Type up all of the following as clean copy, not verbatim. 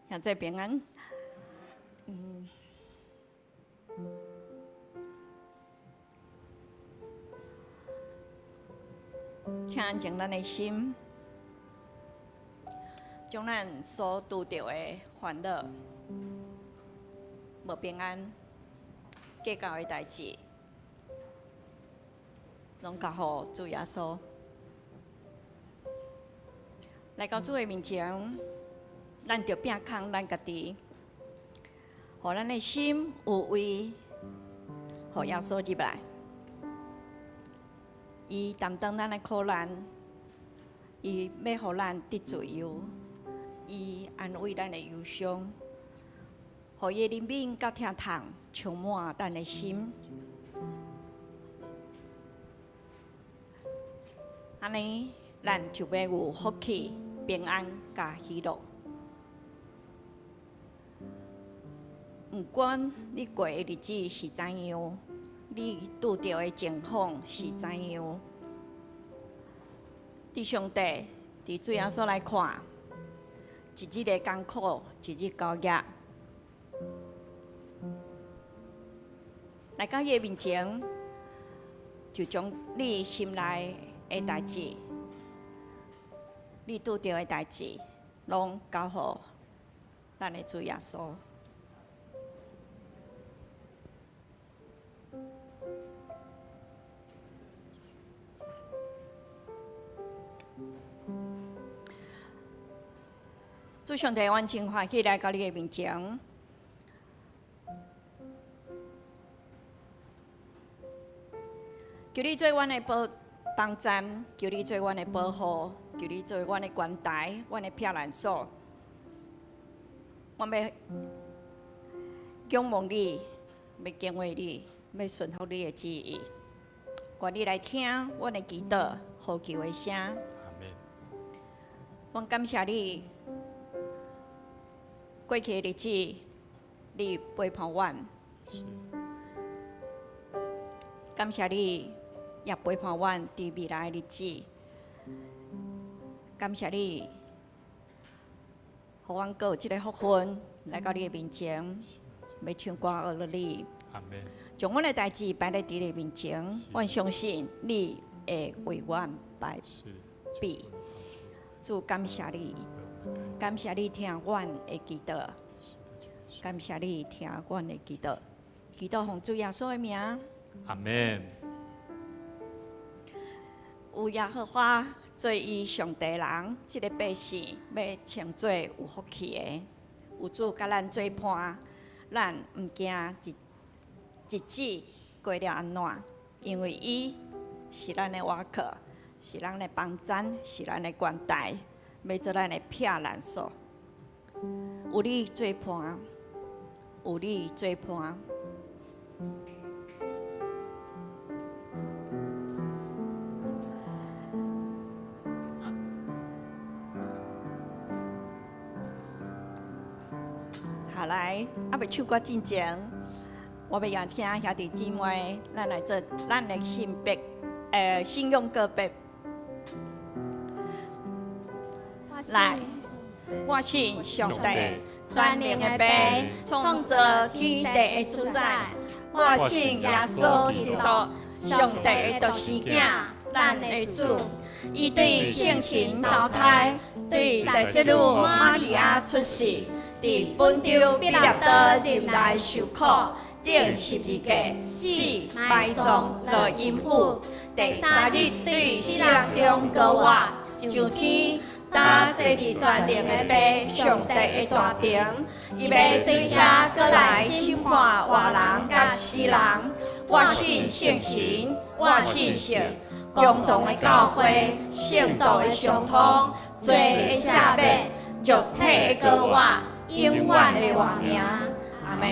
兄弟平安。请安静咱的心，将咱所拄著的烦恼、无平安、计较的代誌，攏交予主耶穌。來到主的面前，咱著摒空咱家己，予咱的心有位，予耶穌入來。伊擔當咱的苦難，伊欲予咱得自由，伊安慰咱的憂傷，予伊的憐憫佮疼痛充滿咱的心。按呢，咱就欲有福氣、平安佮喜樂。毋管你過的日子是怎樣，你拄著的情況是怎樣，佇上帝、佇主耶穌來看，一日的艱苦，一日夠額。來到伊的面前，就將你心內的代誌，你拄著的代誌，攏交予咱的主耶穌。主上帝，阮真歡喜來到你的面前，求你做阮的保幫贊，求你做阮的保護，求你做阮的關台，阮的避難所。阮欲仰望你，欲敬畏你，欲順服你的旨意。願你來聽阮的祈禱、呼求的聲。阿們。阮感謝你，過去的日子，你陪伴阮。感謝你，也陪伴阮佇未來的日子。感謝你，予阮閣有這个福分來到你的面前，欲唱歌學落你。阿們。將阮的代誌擺佇你的面前，阮相信你會為阮擺備。主感謝你，感謝你聽阮的祈禱，感謝你聽阮的祈禱，祈禱奉主耶穌的名。阿們。有耶和華做伊上帝人，這个百姓欲稱做有福氣的。有主佮咱做伴，咱毋驚日日子過了按怎，因為伊是咱的倚靠，是咱的幫贊，是咱的關台，欲做咱的避難所。有你做伴，有你做伴。好來，猶未唱歌進前，我欲邀請兄弟姊妹，咱來做咱的信別，信仰告白。來，我信上帝，全能的父，創造天地的主宰。我信耶穌基督，上帝的獨生囝，咱的主。伊對聖神投胎，對在聖女瑪利亞出世，佇本丟彼拉多入來受苦，釘十字架，死，埋葬，落陰府，第三日對死人中復活，上天，擔坐佇全能的父上帝的大爿，伊欲對遐閣來審判活人佮死人。我信聖神，我信聖共同的教會，聖徒的相通，罪的赦免，肉體的復活，永遠的活命。阿們。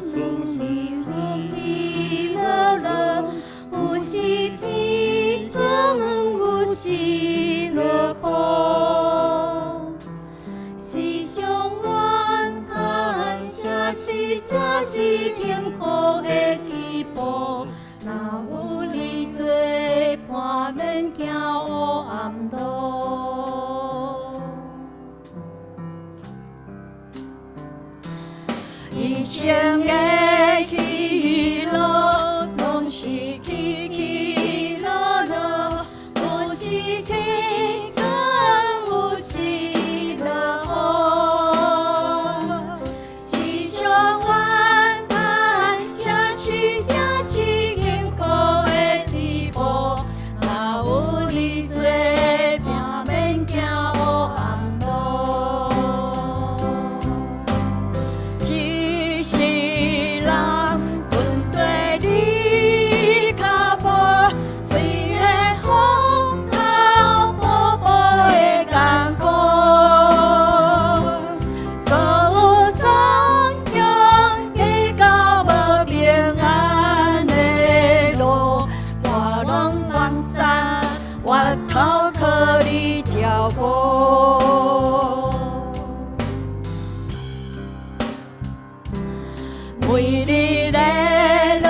總是喜樂樂，有時天中，有時落雨，時常怨嘆，寫時才是幸苦的起步。若有你做伴，免驚黑暗路。一生的喜樂總是起起落落，有時天光，有時落雨。時常怨嘆，啥時才是幸苦的起步？若有你做伴，免驚黑暗路。一世人跟綴你跤步，雖然風頭步步的艱苦，所有雙向計較無平安的路，我攏放捨，回頭靠你照顧。每日的勞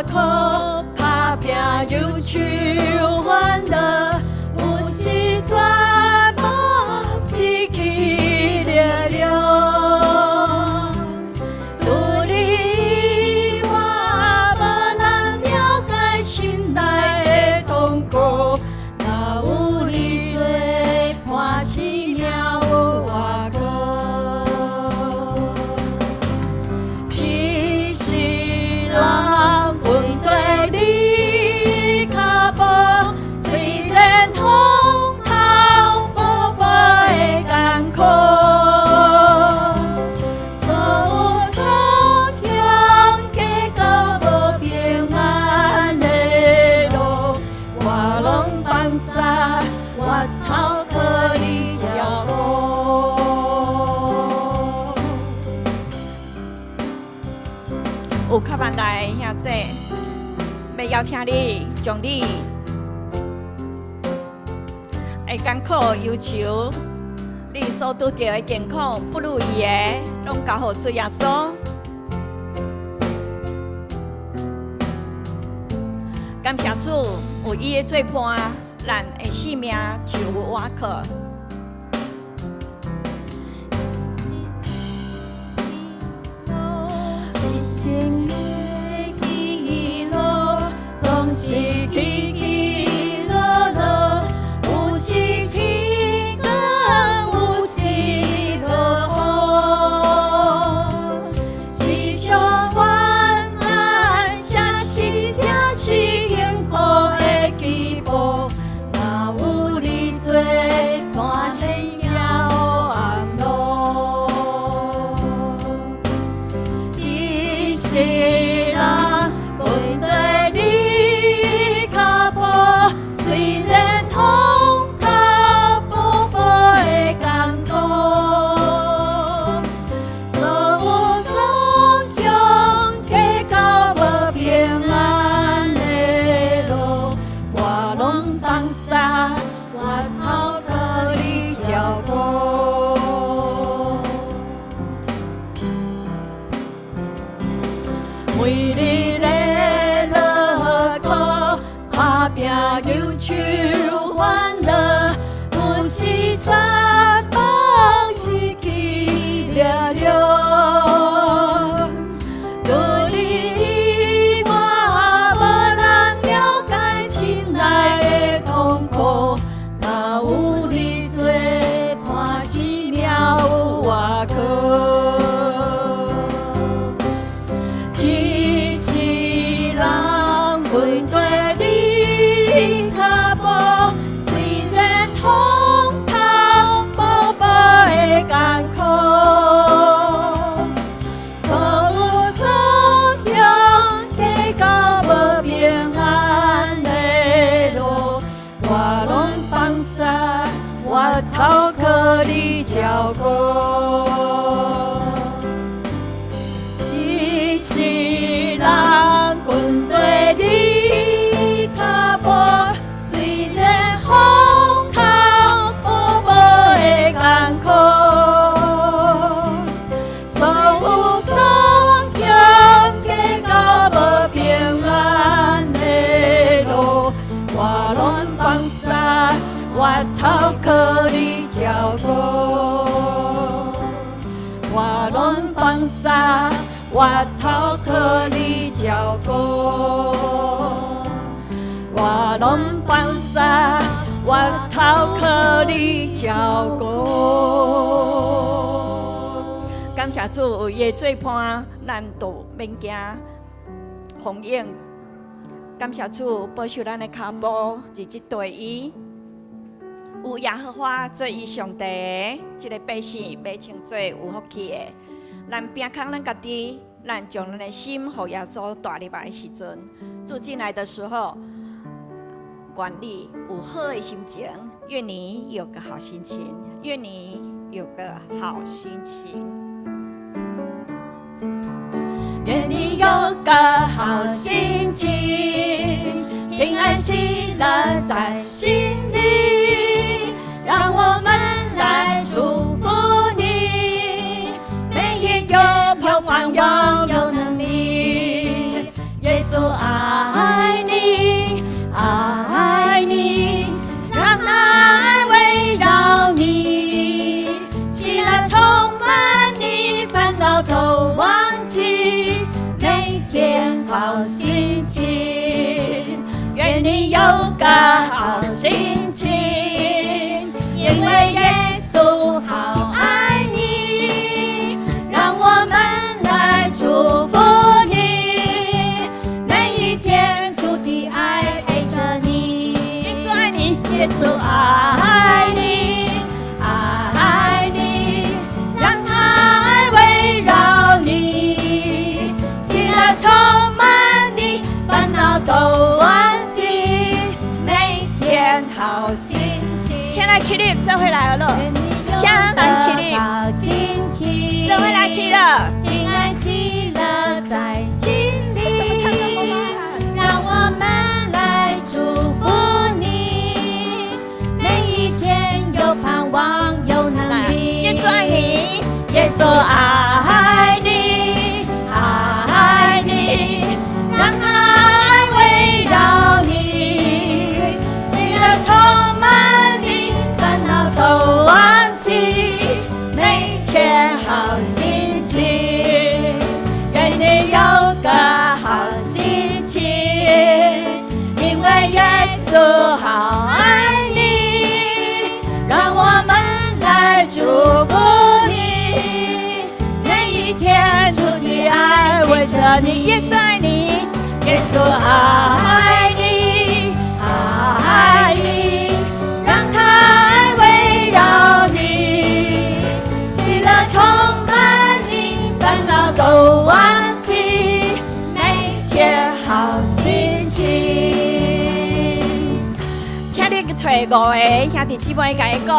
苦，打拚憂愁煩惱，有時絕望，失去力量。除你以外，無人了解心內的痛苦。若有你做伴，生命有倚靠。一世人跟綴你跤步，雖然風頭步步的艱苦，所有所向計較無平安的路，我攏放捨，回頭靠你照顧。有較慢來兄姐，欲邀請你，將你的艱苦憂愁，你所拄著的健康不如意的，攏交予主耶穌。感謝主，有伊的做伴，咱的性命就有倚靠。一生的喜樂總是起起落落，有時天光，有時落雨。時常怨嘆，啥時才是幸苦的起步？若有你做伴，生命有暗路。一世人跟綴你跤步，雖然風頭步步的艱苦，所有所向計較無平安的路，我攏放捨，回頭靠你照顧。每日的勞苦，打拚憂愁煩惱，有時絕望，失去力量。除你以外，無人了解心內的痛苦。若有你做伴，生命有倚靠。一世人跟綴你跤步，雖然風頭步步的艱苦，所有所向計較無平安的路，我攏放捨，回頭靠你照顧。我頭靠你照顧，我攏放下，我頭靠你照顧。感謝主，有伊的做伴，咱都免驚風湧。感謝主保守咱的跤步，日日綴伊。有耶和華做伊上帝的，這个百姓欲稱做有福氣的。咱摒空咱家己，咱將咱的心予耶穌帶入來的時陣，主進來的時候，願你有好的心情，願你有個好心情，願你有個好心情。願你有個好心情，平安喜樂在心裡，讓我們來祝福你，每天有盼望，有能力。耶穌愛你，愛你，讓愛圍繞你，喜樂充滿你，煩惱都忘記，每天好心情。願你有個好心情，因為耶穌好愛你，讓我們來祝福你，每一天主的愛陪着你。耶穌愛你，耶穌愛你，愛你，讓他愛圍繞你，喜樂充滿你，煩惱都忘記，每天好心情。請來起立，做伙來學囉。請咱起立，好心情，做伙來起立。平安喜樂在心裡。為什麼唱這麼慢？讓我們來祝福你，每一天有盼望，有能力。耶穌愛你，耶穌愛你，愛你，讓愛圍繞你，喜樂充滿你，煩惱都忘記，每天好心情。願你有個好心情，因為耶穌好愛你，讓我們來祝福你，每一天主的愛圍著你，耶穌愛你，耶穌愛你，愛你，讓他愛圍繞你，喜樂充滿你，煩惱都忘記，每天好心情。請你去揣五个兄弟姊妹共伊講，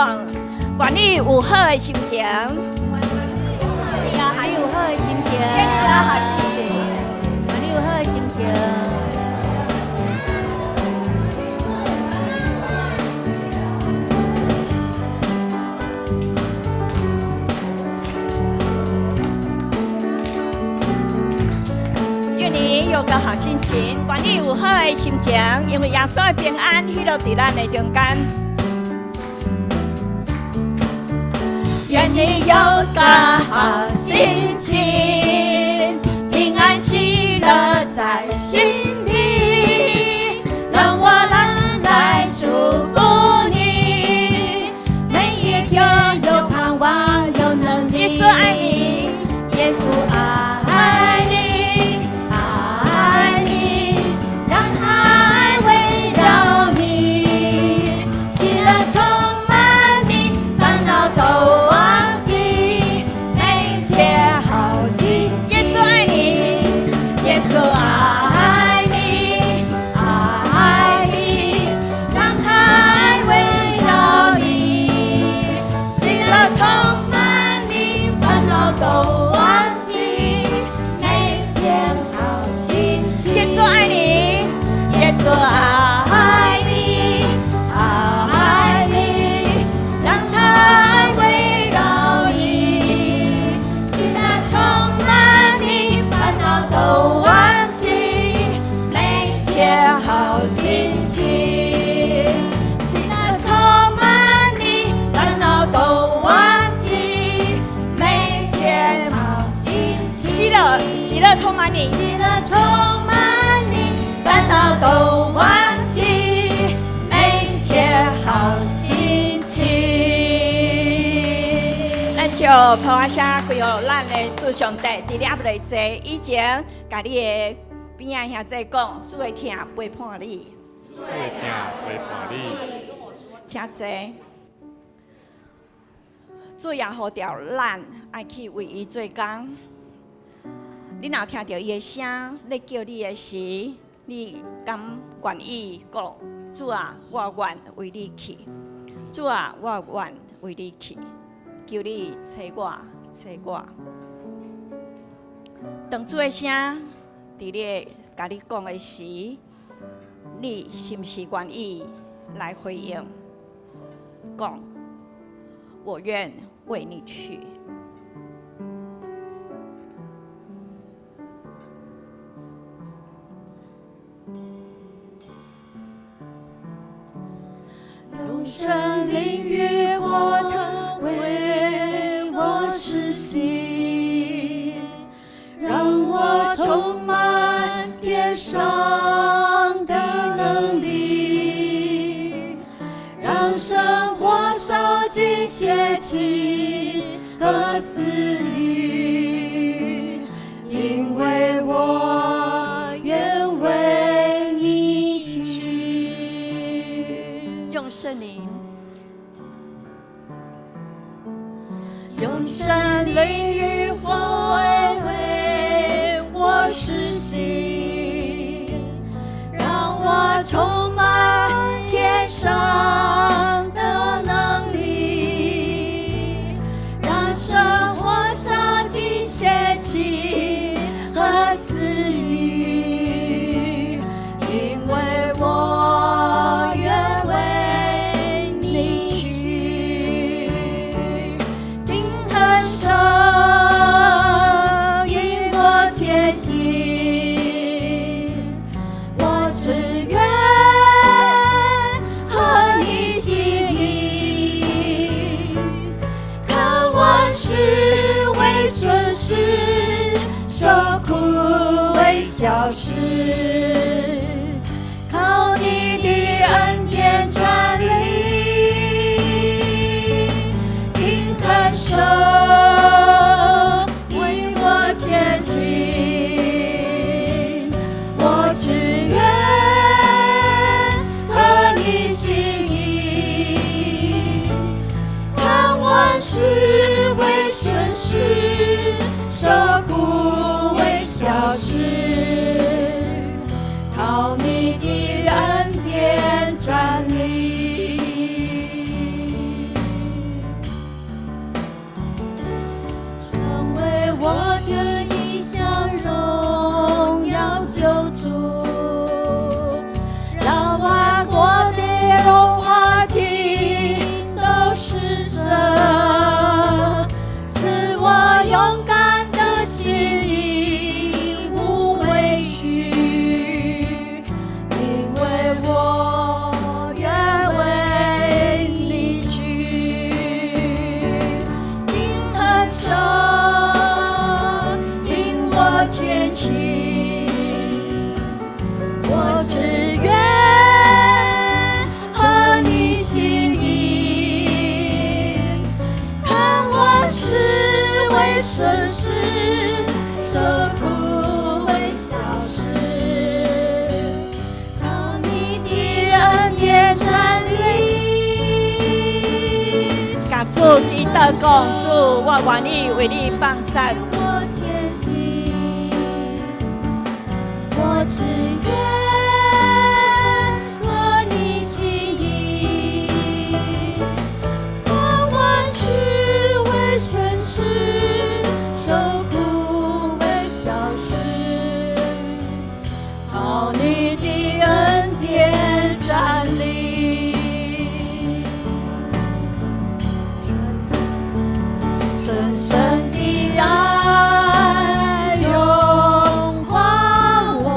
願你有好的心情。願你有好的心情，願你有好心情。願你有好的心情。願你有個好心情，願你有好的心情，因為耶穌的平安喜樂佇咱的中間。願你有個好心情，平安喜樂在心裡，讓我們來祝福你，每一天有盼望，有能力。耶穌愛你，耶穌愛你，愛你，讓愛圍繞你，喜樂充滿你，煩惱都忘記，滿你，喜樂充滿你，煩惱都忘記，每天好心情。咱就拍聲歸予咱的主上帝，佇你猶未坐以前，共你的邊仔兄弟講，主的疼陪伴你。主的疼陪伴你。請坐。主也呼召咱愛去為伊做工。你若聽著伊的聲咧叫你的時，你敢願意講？主啊，我願為你去。主啊，我願為你去。求你差我，差我。當主的聲佇咧共你講的時，你是毋是願意來回應？講，我願為你去。用聖靈與火為我施洗，讓我充滿天上的能力，讓聖火燒盡邪情和私欲，因為我願為你去。用聖靈，用聖靈與火為我施洗，讓我充滿天上的能力，讓聖火燒盡邪情和私欲，因為我願為你去。定恆守，引我前行，我只願合你心意，看萬事為損失，受苦為小事，靠你的恩典站立，定恆守，引我前行，我只願合你心意，看萬事為損失，受苦為小事，靠你的恩典站立。成為我的異象，榮耀救主，讓萬國的榮華盡都失色，賜我勇敢的心，一無畏懼，因為我願為你去。定恆守，引我前行，我只願合你心意，看萬事為損失，受苦為小事，靠你的恩典站立。共主祈禱講，主，我願意為你放捨。我前行，我只願合你心意，看萬事為損失，受苦為小事，靠你的恩典站立。深深的愛融化我，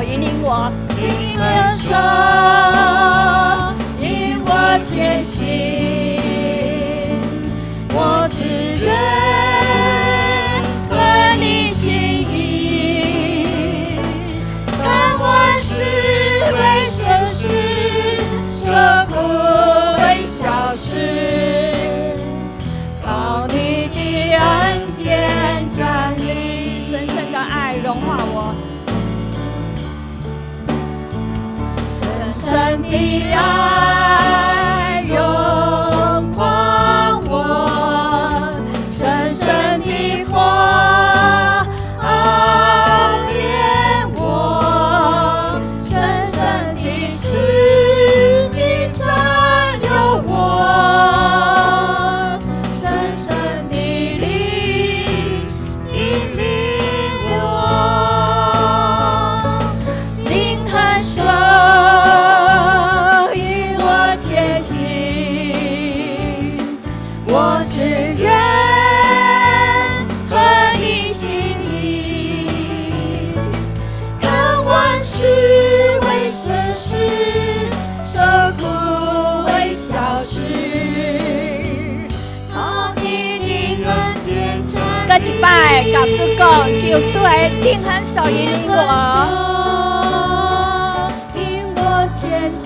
手引領我，靈和手引我前行，我只願合你心意，看萬事為損失，受苦為小事，靠你的恩典站立。深深的愛融化我，深深的愛融化我，深深的火熬煉我，深深的慈憫佔有我，深深的靈引領我，靈和手引我前行，我只願合你心意，看萬事為損失，受苦為小事，靠你的恩典站閣一擺，共主講，求主的靈和手引領我，引我前行，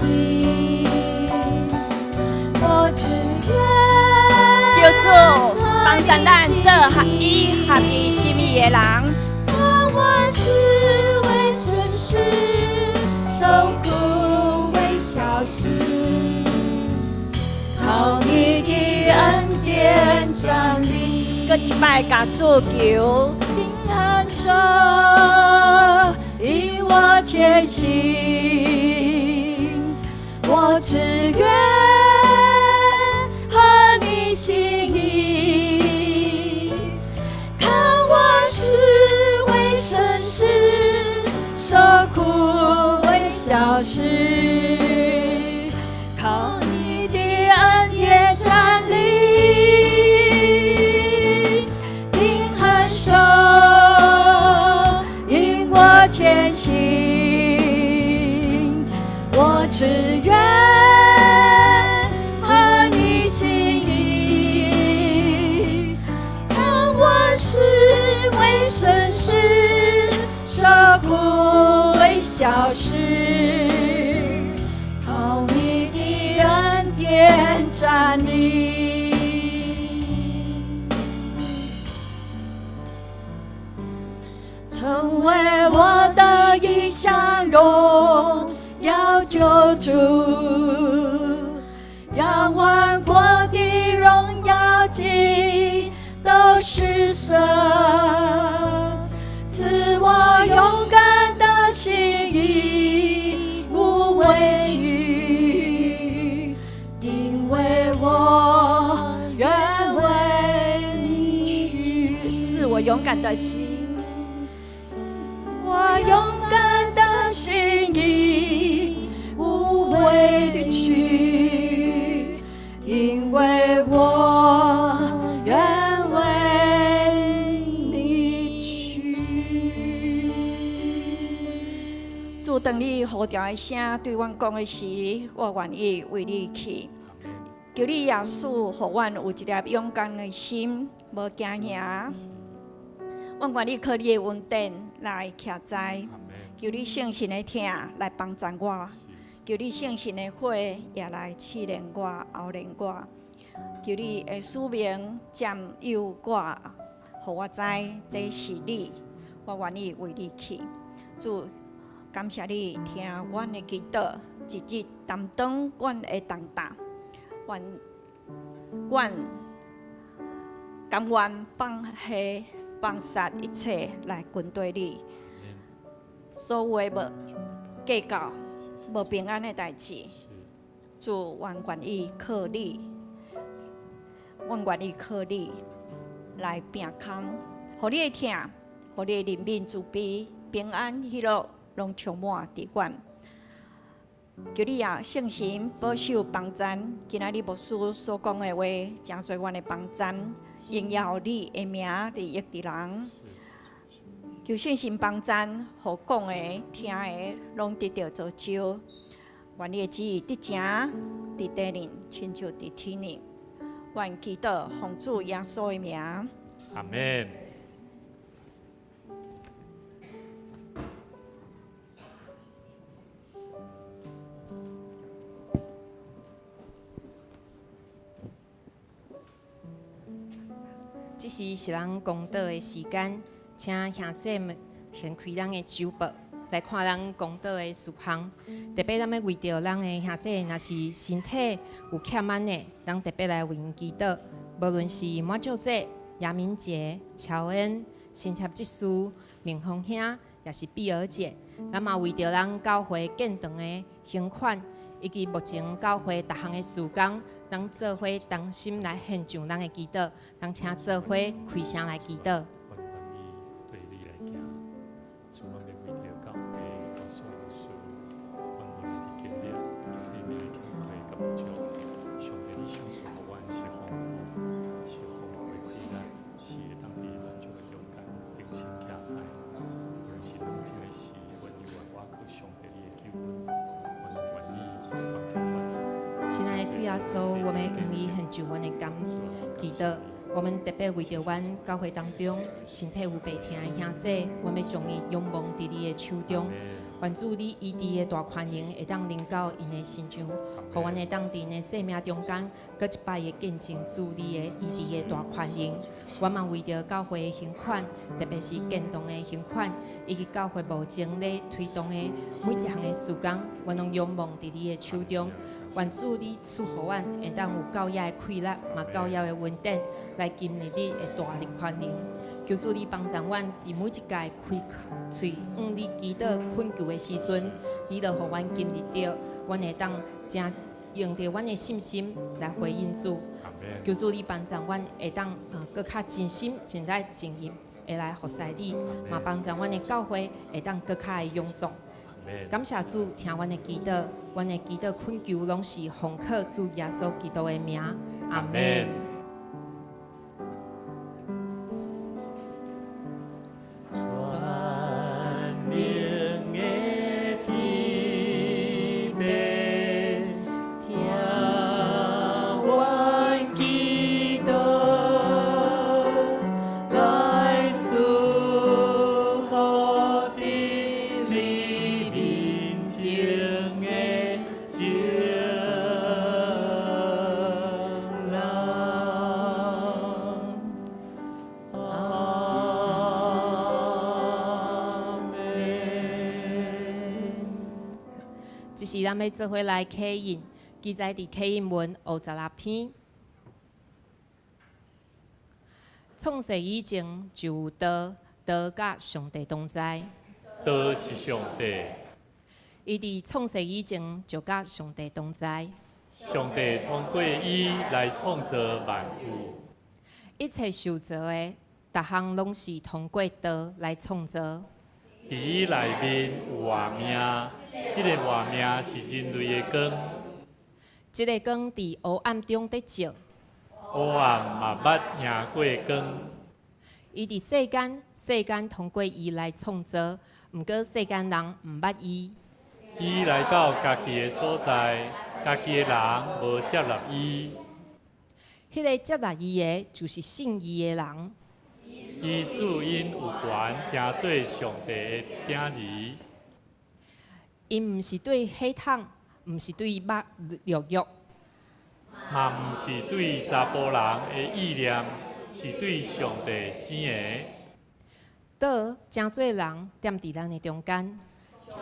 我只願求主幫助咱做合伊合伊心意的人。看萬事為損失，受苦為小事，靠你的恩典站立。閣一擺，共主求，靈和手引我前行，我只願合你心意，看萬事為損失，受苦為小事，靠你的恩典站立，靈和手引我前行，我只願合你心意，看萬事為損失，受苦為小事，靠你的恩典站立。成為我的異鄉榮耀救主，讓萬國的榮耀盡都失色，賜我勇敢的心，無畏懼，因為我願為你去。賜我勇敢的心，我勇敢的心無畏懼，因為我願為你去。主，當你呼召的聲對阮講的時，我願意為你去。求你耶穌，予阮有一粒勇敢的心，無驚嚇。阮願意靠你的恩典來徛在，求你聖神的疼來幫助我，求你聖神的火也來試煉我、熬煉我。求你的使命佔有我，予我知這是你，我願意為你去。主，感謝你聽阮的祈禱，一日擔當阮的重擔，願阮甘願放下放殺一切來跟隨你。所有的無計較、無平安的代誌，主，阮願意靠你，阮願意靠你來拚空，予你的疼，予你的憐憫、慈悲、平安、喜樂，攏充滿佇阮。求你啊，聖神保守幫贊，今仔日牧師所講的話，成做阮的幫贊，榮耀你的名，利益佇人。求聖神幫贊，予講的、聽的，攏得著造就。願你的旨意得成，佇地裡，親像佇天裡。願祈禱奉主耶穌的名。阿門。這時是咱公禱的時間，請兄姊們掀開咱的周報，來看咱公禱的事項。特別咱欲為著咱的兄姊，若是身體有欠安的，咱特別來為𪜶祈禱。無論是滿少姐、楊明杰、喬恩、新協執事、明峰兄，也是碧兒姐，咱嘛為著咱教會建堂的捐款，以及目前教會逐項的事工，咱做伙同心來獻上咱的祈禱，咱請做伙開聲來祈禱。阮願意對你來行，主，阮欲為著教會和所有事，阮願意經歷生命的機會佮不足。上帝，你賞賜予阮是豐富，是豐富的氣力，是會當佇軟弱的中間重新徛在。無論是當這个時，阮猶原倚靠上帝你的救恩，阮願意幫助阮。親愛的主耶穌，我們向你獻上阮的感祈禱。我們特別為著阮教會當中身體有病疼的兄姊，阮欲將伊仰望佇你的手中。願主你醫治的大權能會當臨到𪜶的身上，予阮會當佇𪜶的生命中間，閣一擺的見證主你的醫治的大權能。阮嘛為著教會的捐款，特別是建堂的捐款，以及教會目前咧推動的每一項的事工，阮攏仰望佇你的手中。願主你賜予阮會當有夠額的氣力，嘛夠額的恩典，來經歷你的大力權能。求主你幫助阮，佇每一屆開喙向你祈禱懇求的時陣，你就予阮經歷著，阮會當誠用著阮的信心來回應主。求主你幫助阮會當閣較盡心盡力盡意會來服侍你，嘛幫助阮的教會會當閣較會勇壯。感謝主聽阮的祈禱，阮的祈禱懇求攏是奉靠主耶穌基督的名，阿門。全能的天父，聽阮祈禱，來賜福佇你面前的情人。阿門。這是咱欲做伙來啟印，記載佇啟印文56篇。創世以前就有道，道佮上帝同在。道是上帝。伊佇創世以前就佮上帝同在。上帝通過伊來創造萬有。一切受造的，逐項攏是通過道來創造。佇伊內面有活命，這个活命是人類的光。這个光佇黑暗中佇照。黑暗嘛毋捌贏過光。伊佇世間，世間通過伊來創造，毋過世間人毋捌伊。伊來到家己的所在，家己的人無接納伊。彼个接納伊的，就是信伊的人。伊賜𪜶有權成做上帝的囝兒。𪜶毋是對血統，毋是對肉肉欲，嘛毋是對查埔人的意念，是對上帝生的。道成做人，踮佇咱的中間，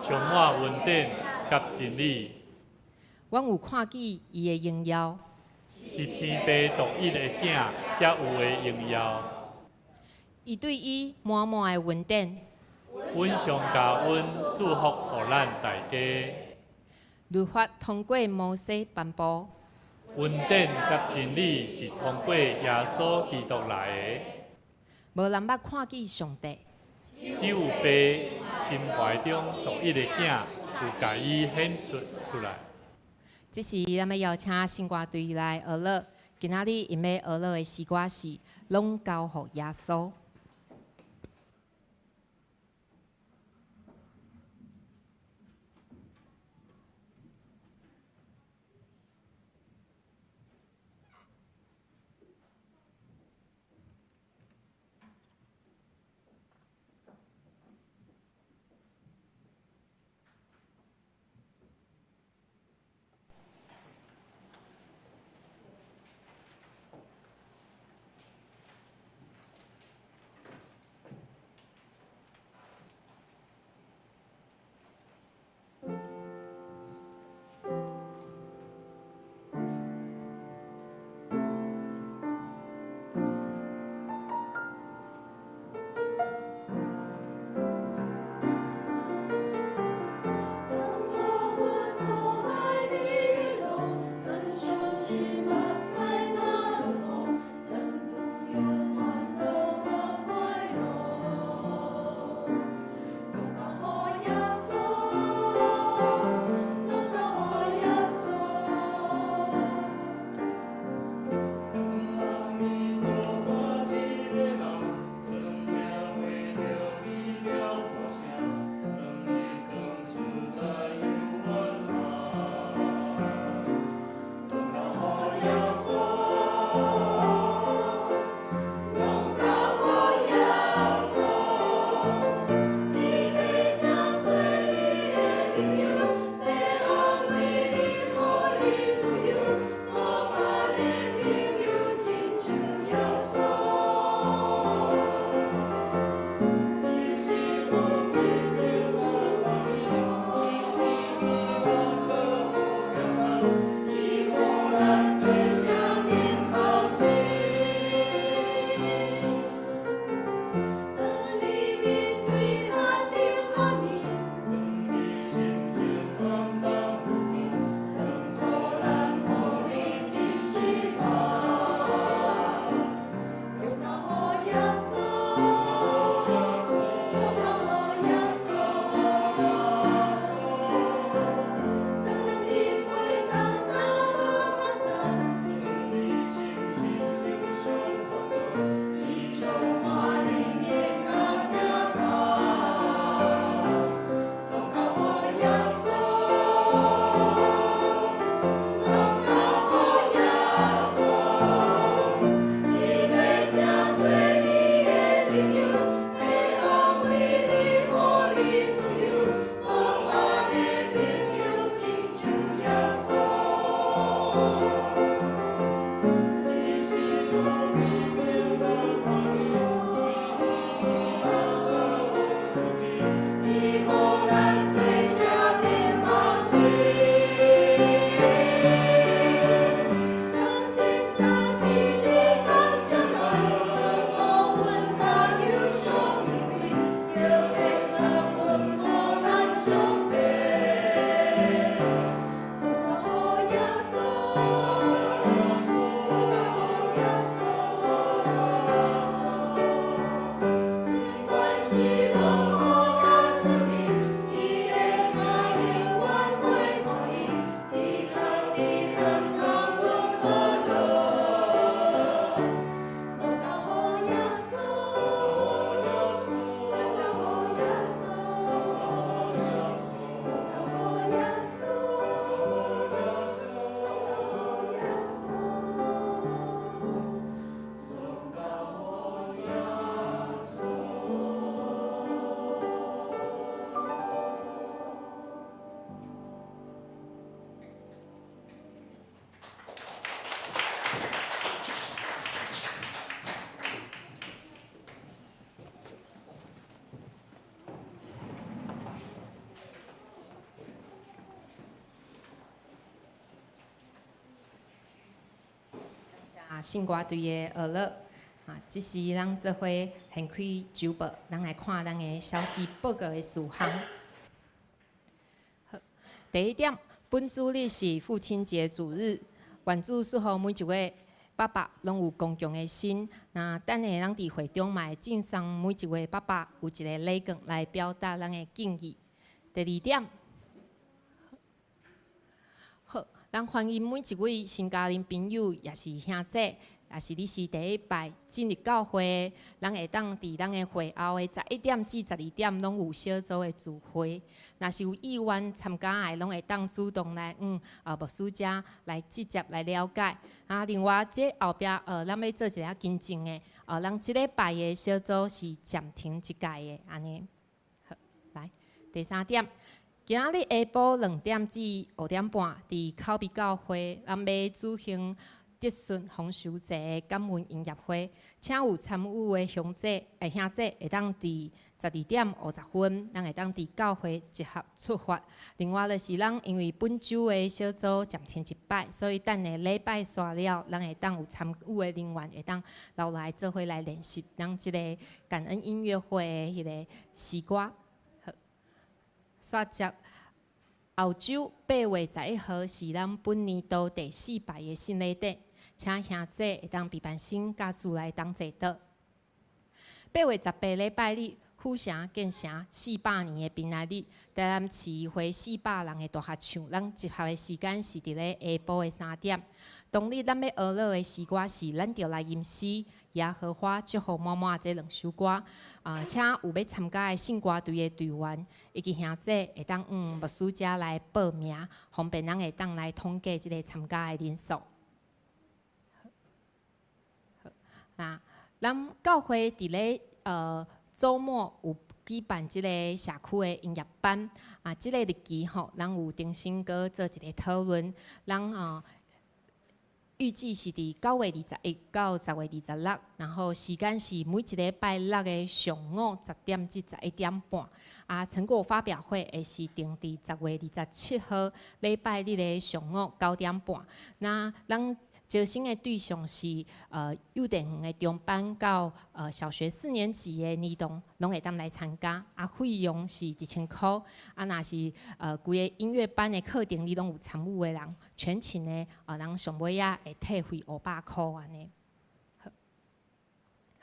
充滿恩典佮真理。阮有看見伊的榮耀，是天父獨一的囝才有的榮耀。伊對伊滿滿的恩典，阮上加恩賜福予咱大家。律法通過摩西頒布，恩典佮真理是通過耶穌基督來的。無人捌看見上帝，只有父心懷中獨一的囝有共伊顯出出來。這時，咱欲邀請聖歌隊來學樂。今仔日𪜶欲學樂的詩歌是《攏交予耶穌》。圣歌队的学乐。啊，這時咱做伙掀開週報，咱來看咱的消息報告的事項。好，第一點，本主日是父親節主日，願主賜予每一位爸爸攏有剛強的心。那等下咱佇會中嘛會贈送每一位爸爸有一个禮券來表達咱的敬意。第二點，好，咱歡迎每一位新家庭朋友，也是兄姊，也是你是第一擺進入教會，咱會當佇咱的會後的11點至12點，攏有小組的聚會。若是有意願參加的，攏會當主動來牧師遮來直接來了解。啊，另外這後壁咱欲做一个更正的，咱這禮拜的小組是暫停一屆的，按呢。好，來第三點，今仔日下晡2點至5點半，佇口美教會，咱欲舉行德順豐收節的感恩音樂會，請有參與的兄姊會當佇12點50分，咱會當佇教會集合出發。另外就是咱因為本週的小組暫停一擺，所以等下禮拜煞了，咱會當有參與的人員會當留來做伙來練習咱這个感恩音樂會的彼个詩歌。好，煞接後週8月11號是咱本年度第四擺的聖禮典。請兄姊會當備辦新家主來同齊禱。8月18禮拜日，府城建成400年的平安日，台南市會400人的大合唱，咱集合的時間是佇咧下晡的3點。當日咱欲學樂的詩歌是《咱著來吟詩》、《耶和華祝福滿滿》這兩首歌。啊，請有欲參加的聖歌隊的隊員以及兄姊會當牧師遮來報名，方便咱會當來統計這个參加的人數。那咱教會佇咧週末有舉辦這个社區的音樂班啊，這个日期吼，咱有重新閣做一个討論。咱預計是佇9月21到10月26，然後時間是每一禮拜六的上午10點至11點半。啊，成果發表會會是定佇10月27號禮拜日的上午9點半。那咱招生的對象是幼稚園的中班到小學四年級的兒童，攏會當來參加。啊，費用是1000箍。啊，若是規个音樂班的課程你攏有參與的人，全勤的人上尾仔會退費500箍按呢。好，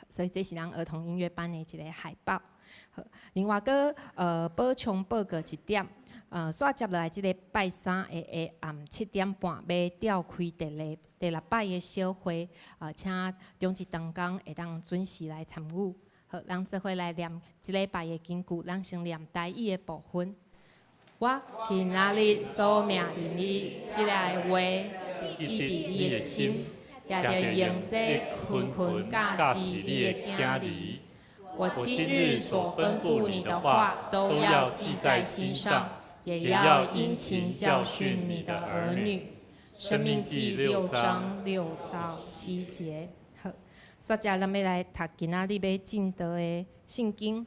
所以這是咱兒童音樂班的一个海報。好，另外閣補充報告一點。煞接落來這个拜三的下暗7點半，欲召開第六擺的小會，請長執同工會當準時來參與。好，咱做伙來念這禮拜的經句，咱先念台語的部分。我今仔日所命令你這个話，記佇你的心，也著用這勤勤教示你的囝兒。我今日所吩咐你的話，都要記在心上。也要殷勤教訓你的兒女。申命記6章6到7節。好，煞接咱欲來讀今仔日欲證道的聖經，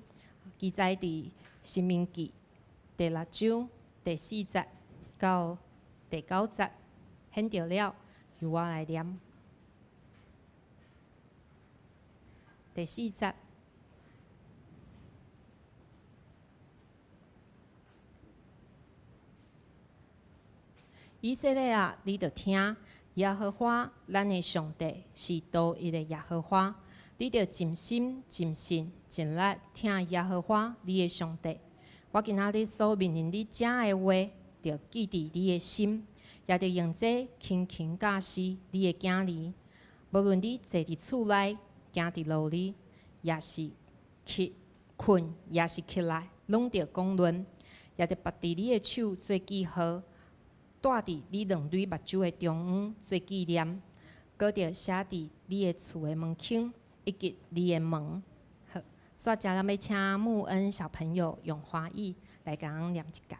記載佇申命記第六章第四節到第九節。顯著了，由我來念。第四節。以色列啊，你著聽，耶和華咱的上帝是獨一的耶和華，你著盡心、盡性、盡力疼耶和華你的上帝。我今仔日所命令你這的話，著記佇你的心，也著用這勤勤教示你的囝兒。無論你坐佇厝內，行佇路裡，抑是去睏，抑是起來，攏著講論，也著縛佇你的手做記號。戴佇你兩蕊目睭的中央做紀念，閣著寫佇你的厝的門框以及你的門。好，煞接咱欲請穆恩小朋友用華語來共阮念一節。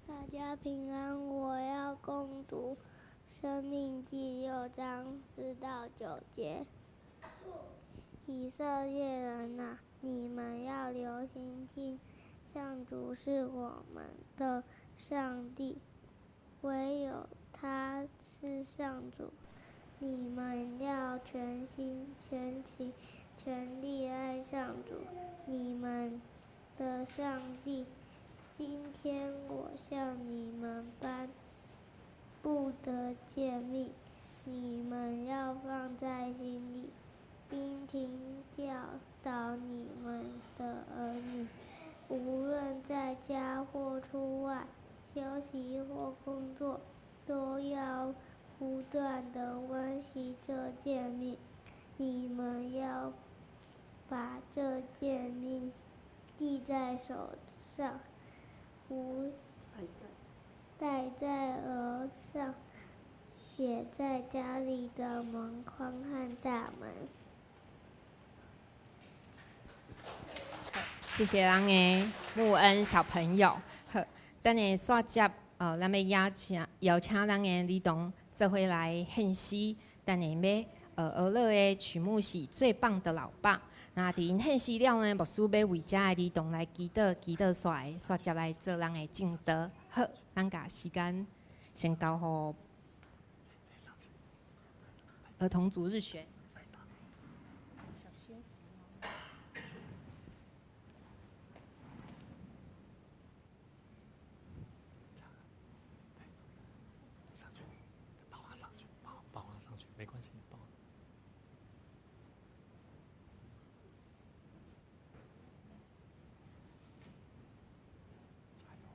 大家平安，我要恭讀《申命記》6章4到9節。以色列人哪，你們要留心聽。上主是我們的上帝，唯有他是上主。你們要全心、全情、全力愛上主，你們的上帝。今天我向你們頒布的誡命，你們要放在心裡，應聽教導你們的兒女，無論在家或出外，休息或工作，都要不斷地溫習這誡命。你們要把這誡命記在手上，戴在額上，寫在家裡的門框和大門。謝謝咱的穆恩小朋友。好，等下煞接，咱欲邀請咱的兒童做伙來獻詩。等下欲學樂的曲目是《最棒的老爸》。那佇𪜶獻詩了呢，牧師欲為遮的兒童來祈禱，祈禱煞煞接來做咱的證道。好，咱共時間先交予兒童主日學。上去，抱他上去，抱他上去，沒關係，抱。加油！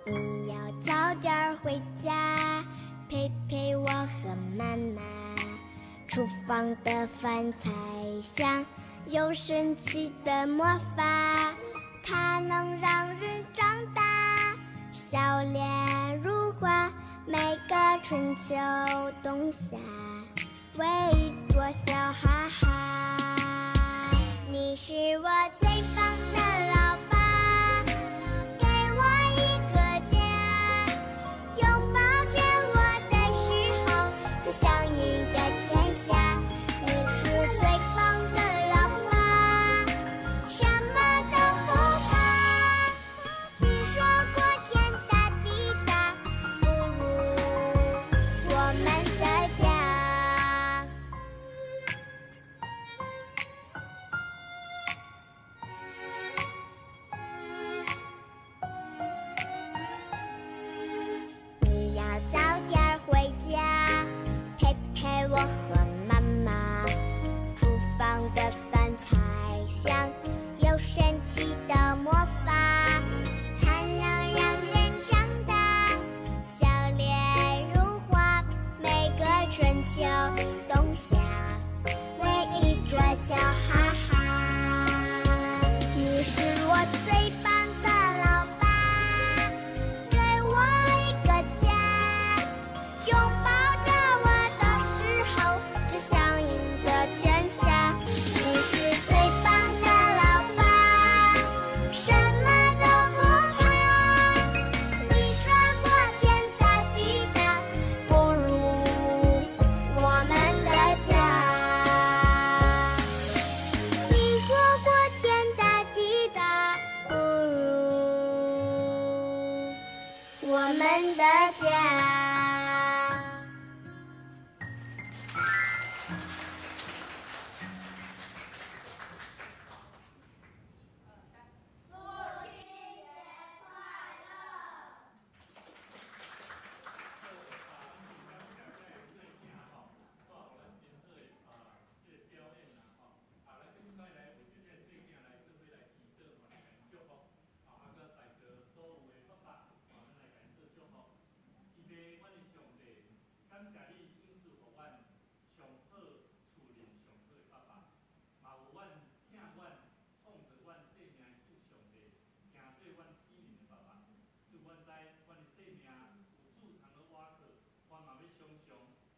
你要早點回家，陪陪我和媽媽。廚房的飯菜香，有神奇的魔法，它能讓人長大，笑臉如花。每個春秋冬夏，圍一桌笑哈哈。你是我最棒的老爸，給我一個家，擁抱着我的時候，就像贏得天下。你是最棒的老爸，什麼都不怕。你說過天大地大，不如我們的家。你要早點回家，陪陪我和媽媽。廚房的飯菜香，有神奇的魔法，它能讓人長大，笑臉如花。每個春秋冬夏，圍一桌笑哈哈。你是我最棒的老爸，給我一個家，擁抱着我的時候，就像贏得天下。你是最棒的老爸，什麼都不怕。你說過天大地大，不如我們的家。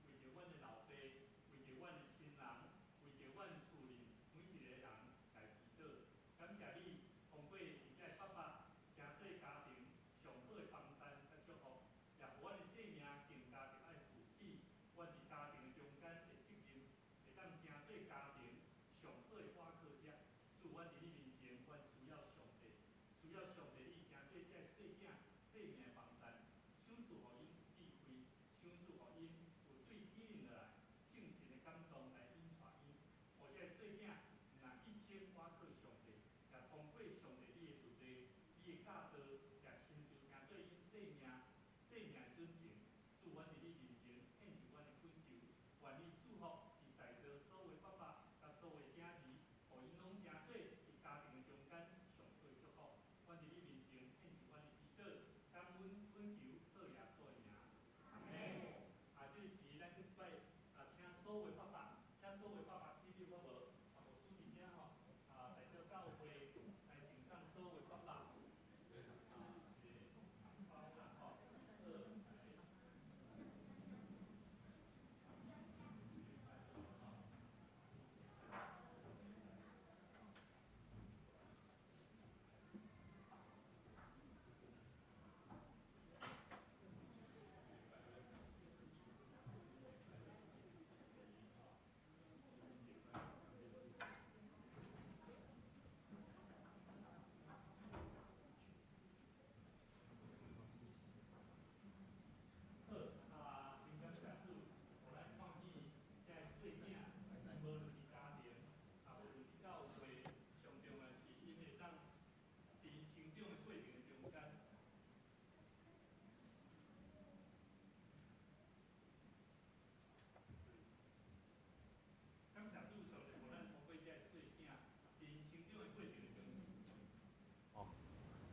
為著阮的老爸，為著阮的親人，為著阮厝裡每一个人來祈禱。感謝你，通過佇這个爸爸，成做家庭上好的幫贊佮祝福，也予阮的生命更加著愛負起阮佇家庭的中間的責任，會當成做家庭上好的倚靠者。主，阮佇你面前，阮需要上帝，需要上帝你成做這个細囝生命的幫贊，賞賜予𪜶有智慧，賞賜予𪜶有對天靈落來聖神的感動來引帶𪜶，予這个細囝毋但一生倚靠上帝，也通過上帝你的律例、你的教導，也親自成做𪜶生命、生命的準繩。主，阮佇你面前獻上阮的懇求，願你賜福佇在座所有的爸爸佮所有的囝兒，予𪜶攏成做佇家庭的中間上好的祝福。阮佇你面前獻上阮的祈禱，感恩懇求，靠耶穌的名。阿們。啊，這個時咱閣一擺啊，請所有的爸爸，請所有的爸爸起立好無？啊，牧師佇遮吼，啊，代表教會來贈送所有的爸爸，啊，一個紅包啦吼，好，來。好，啊，真感謝主，予咱看見這个細囝，伊無論佇家庭，啊，無論佇教會，上重要是𪜶會當佇成長的過程的中間。感謝主，上帝予咱通過這个細囝，佇成長的過程的中間。哦，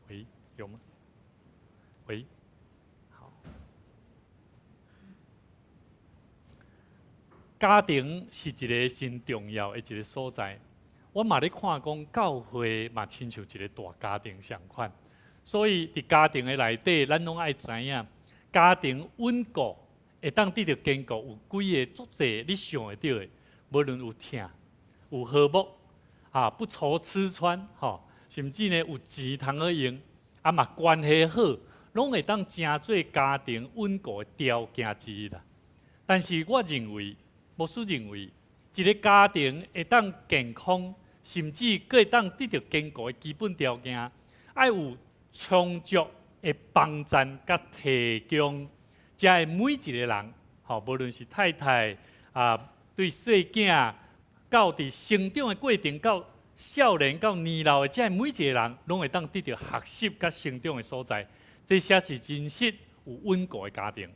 喂，有嗎？喂，好。家庭是一个真重要的一个所在。我嘛咧看講，教會嘛親像一個大家庭相款，所以佇家庭的內底，咱攏愛知影，家庭穩固會當得著堅固，有幾个足濟你想會著的，無論有疼、有和睦，啊，不愁吃穿，吼，甚至呢有錢通好用，啊嘛關係好，攏會當成做家庭穩固的條件之一啦。但是我認為，牧師認為，一個家庭會當健康，甚至閣會當得著堅固的基本條件，愛有充足的幫贊佮提供，才會每一個人，吼，無論是太太啊，對細囝到佇成長的過程，到少年到年老的，這每一個人，攏會當得著學習佮成長的所在，這才是真實有穩固的家庭。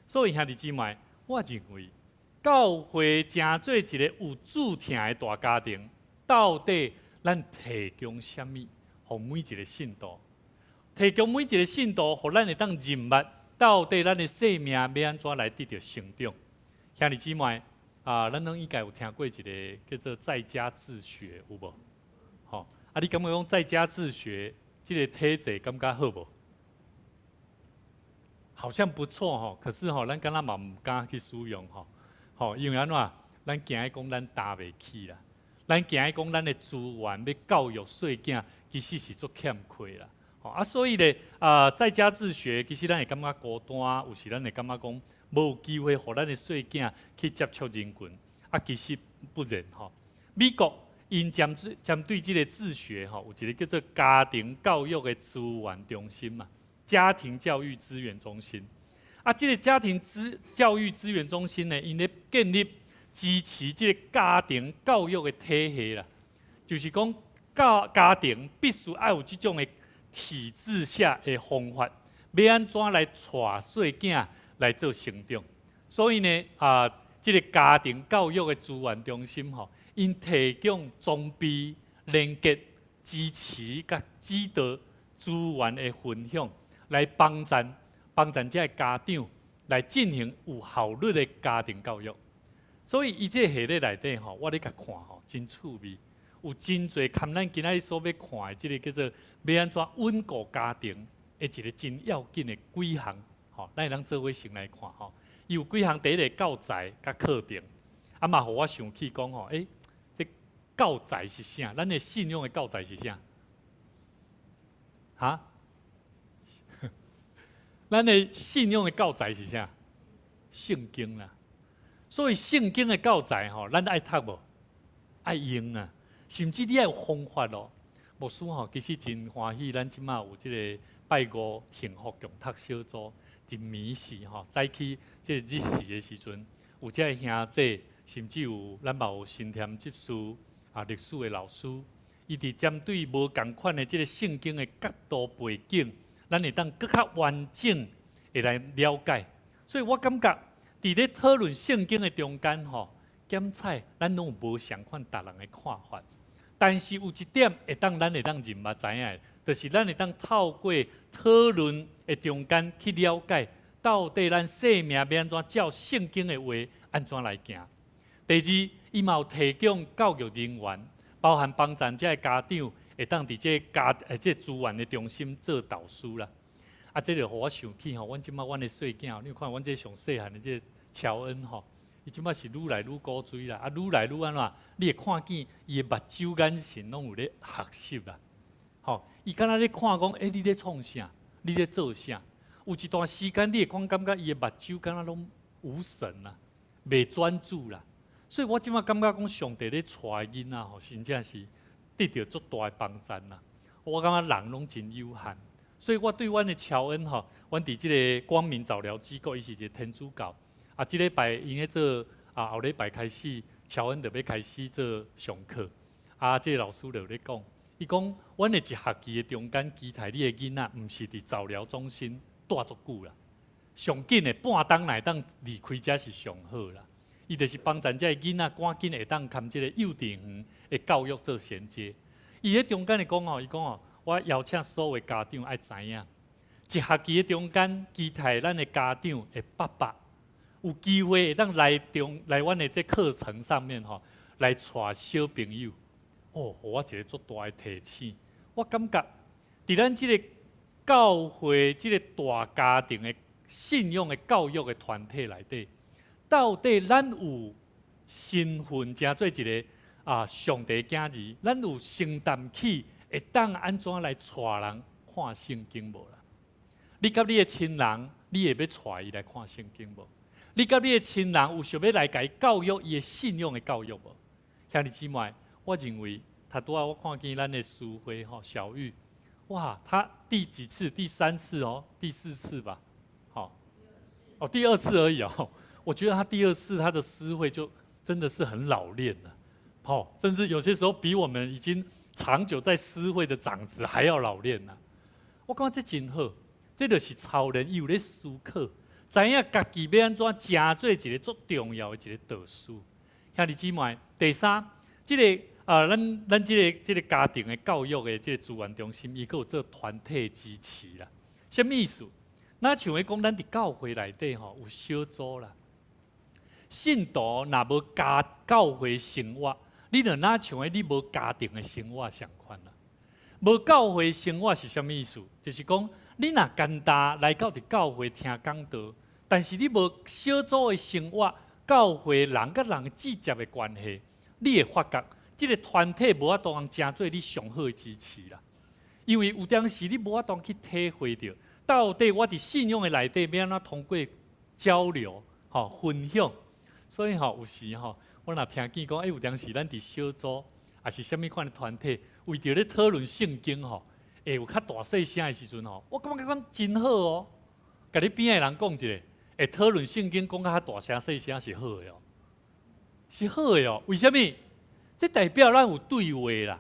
所以兄弟姊妹，我認為教會成做一個有主疼的大家庭，到底咱提供啥物，予每一個信徒？提供每一個信徒，予咱會當認捌，到底咱的生命欲按怎來得著成長？兄弟姊妹，啊，咱攏應該有聽過一個叫做在家自學，有無？吼，啊，你感覺講在家自學這個體制感覺好無？好像不錯吼，可是吼，咱敢若嘛毋敢去使用吼，吼，因為按怎？咱驚講咱擔袂起啦，咱驚講咱的資源欲教育細囝，其實是足欠缺啦。吼啊，所以咧，啊，在家自學，其實咱會感覺孤單，有時咱會感覺講無機會予咱的細囝去接觸人群，啊，其實不然吼。美國𪜶針對這個自學吼，有一個叫做家庭教育的資源中心嘛，家庭教育資源中心。啊，這個家庭教育資源中心呢，𪜶咧建立支持這個家庭教育的體系啦，就是講家庭必須愛有這種的體制下的方法，欲按怎來帶細囝來做成長。所以呢，啊，這個家庭教育的資源中心吼，𪜶提供裝備、連結、支持佮指導資源的分享，來幫助這个家長來進行有效率的家庭教育。所以，伊這个系列內底吼，我咧共看吼，真趣味，有真濟含咱今仔日所欲看的這个叫做欲按怎穩固家庭的一個真要緊的幾項，吼，咱會當做伙先來看吼。伊有幾項第一个教材佮課程，啊嘛，予我想起講吼，欸，這教材是啥？咱的信仰的教材是啥？哈？咱的信仰的教材是啥？聖經啦。所以聖經的教材吼，咱愛讀無？愛用啊！甚至你愛有方法咯。牧師吼，其實真歡喜，咱這馬有這个拜五幸福共讀小組，佇暝時吼，早起這个日時的時陣，有這个兄弟，甚至有咱嘛有新添執事啊，歷史的老師，伊佇針對無仝款的這个聖經的角度背景，咱會當閣較完整會來了解。所以我感覺佇咧討論聖經的中間吼，檢採咱攏有無相款逐人的看法。但是有一點會當咱會當認捌知影的，就是咱會當透過討論的中間去了解，到底咱生命欲按怎照聖經的話按怎來行。第二，伊嘛有提供教育人員，包含幫助這个家長會當佇這个家這個資源的中心做導師啦。啊，這就予我想起吼，阮這馬阮的細囝，你有看阮這上細漢的這个喬恩吼，伊這馬是愈來愈古錐啦，啊，愈來愈按怎？你會看見伊的目睭眼神攏有咧學習啦。吼，伊敢若咧看講，欸，你咧創啥？你咧做啥？有一段時間，你會看感覺伊的目睭敢若攏無神啦，袂專注啦。所以我這馬感覺講，上帝咧帶囡仔吼，真正是得著足大的幫助啦。我感覺人攏真有限，所以我對阮的喬恩吼，阮佇這个光明早療機構，伊是一个天主教。啊，這禮拜𪜶咧做啊，後禮拜開始，喬恩就欲開始做上課。啊，這个老師就咧講，伊講，阮的一學期的中間，期待你的囡仔，毋是佇早療中心蹛足久啦，上緊的半鐘內當離開遮是上好啦。伊就是幫助這个囡仔趕緊會當佮這个幼稚園的教育做銜接。伊咧中間咧講吼，伊講吼，我邀請所有的家長愛知影，一學期的中間，期待咱的家長的爸爸有機會會當來中來阮的這課程上面吼，來帶小朋友。哦，予我一个足大的提醒。我感覺，佇咱這个教會這个大家庭的信仰的教育的團體內底，到底咱有身份成做一个啊上帝囝兒，咱有承擔起會當按怎來帶人看聖經無啦？你佮你的親人，你會欲帶伊來看聖經無？你佮你的親人有想欲來共伊教育伊的信仰的教育無？兄弟姊妹，我認為，頭拄仔我看見咱的淑慧吼小玉，哇，他第幾次？第三次哦，第四次吧，好，哦，第二次而已哦。我覺得他第二次他的思維就真的是很老練了，好，甚至有些時候比我們已經長久在思會的長子還要老練了。我感覺這真好，這就是超人伊有咧思考，知影家己欲按怎成做一个足重要的一个導師。兄弟姊妹，第三，這个啊，咱這个家庭的教育的這个資源中心，伊閣有做團體支持啦。啥物意思？若像咧講，咱佇教會內底吼有小組啦。信徒若無家教會生活，你就若像咧你無家庭的生活相款啦。無教會生活是啥物意思？就是講你若簡單來到佇教會聽講道，但是你無小組的生活，教會人佮人直接的關係，你會發覺這个團體無法度通成做你上好的支持啦。因為有當時你無法度去體會著，到底我佇信仰的內底欲按怎通過交流、吼分享。所以吼，有時吼，我若聽見講，欸，有當時咱佇小組，抑是啥物款的團體，為著咧討論聖經吼，會有較大細聲的時陣吼，我感覺講真好哦。共你邊仔的人講一下，會討論聖經講較大聲細聲是好的哦，是好的哦。為啥物？這代表咱有對話啦。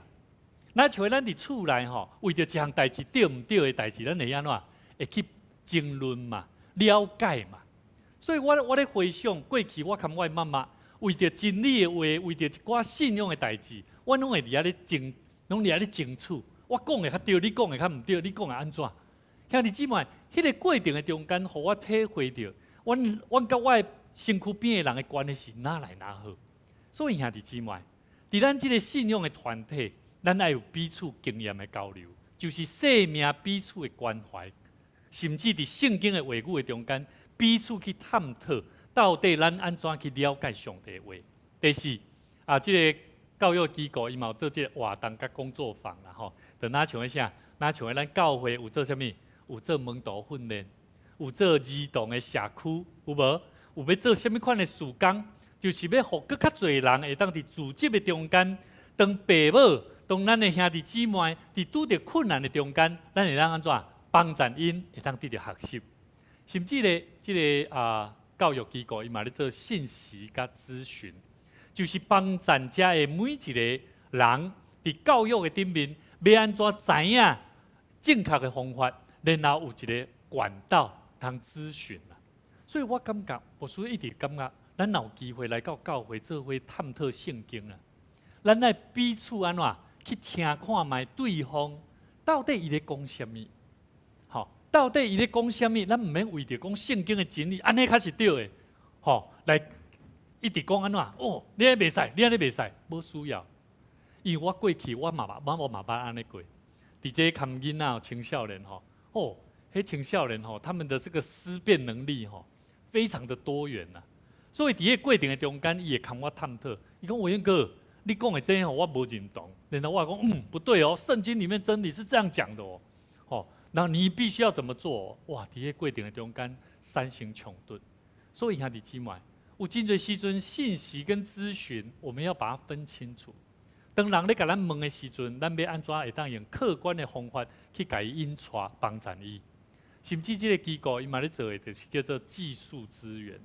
若像咱佇厝內吼，為著一項代誌對毋對的代誌，咱會按怎？會去爭論嘛，了解嘛。所以我咧回想過去，我佮我的媽媽為著真理的話，為著一寡信仰的代誌，我攏會佇遐咧爭，攏佇遐咧爭取。我講的較對，你講的較毋對，你講的按怎？兄弟姊妹，彼个過程的中間，予我體會著，阮佮我的身軀邊的人的關係是哪來哪好。所以兄弟姊妹，佇咱這个信仰的團體，咱愛有彼此經驗的交流，就是生命彼此的關懷，甚至佇聖經的話語的中間，彼此去探討，到底咱按怎去了解上帝話？第四啊，這个教育機構伊嘛有做這个活動佮工作坊啦吼，就若像彼啥，若像咱教會有做啥物？有做門徒訓練，有做兒童的社區，有無？有欲做啥物款的事工？就是欲予閣較濟人會當佇組織的中間，當爸母，當咱的兄弟姊妹，佇拄著困難的中間，咱會當按怎幫助𪜶會當得著學習，甚至咧，這个教育機構伊嘛咧做信息佮諮詢，就是幫助遮的每一个人佇教育的頂面，欲按怎知影正確的方法，然後有一个管道通諮詢啦。所以我感覺，牧師一直感覺，咱若有機會來到教會做伙探討聖經啊，咱愛彼此按怎去聽看覓對方到底伊咧講啥物，吼，到底伊咧講啥物？咱毋免為著講聖經的真理，按呢較是對的，吼，來一直講按怎？哦，你按呢袂使，你按呢袂使，無需要。因為我過去我嘛捌按呢過，佇這看囡仔青少年吼，哦，彼青少年吼，他們的這個思辨能力吼，非常的多元吶。所以佇彼個過程的中間，伊會共我探討。伊講偉英哥，你講的這吼，我無認同。然後我講，嗯，不對哦，聖經裡面真理是這樣講的哦。吼，那你必須要怎麼做？哇，佇彼個過程的中間產生衝突。所以兄弟姊妹，有真濟時陣信息跟諮詢，我們要把它分清楚。當人咧共咱問的時陣，咱欲按怎會當用客觀的方法去共伊引帶幫助伊。甚至這个機構伊嘛咧做的，就是叫做技術資源，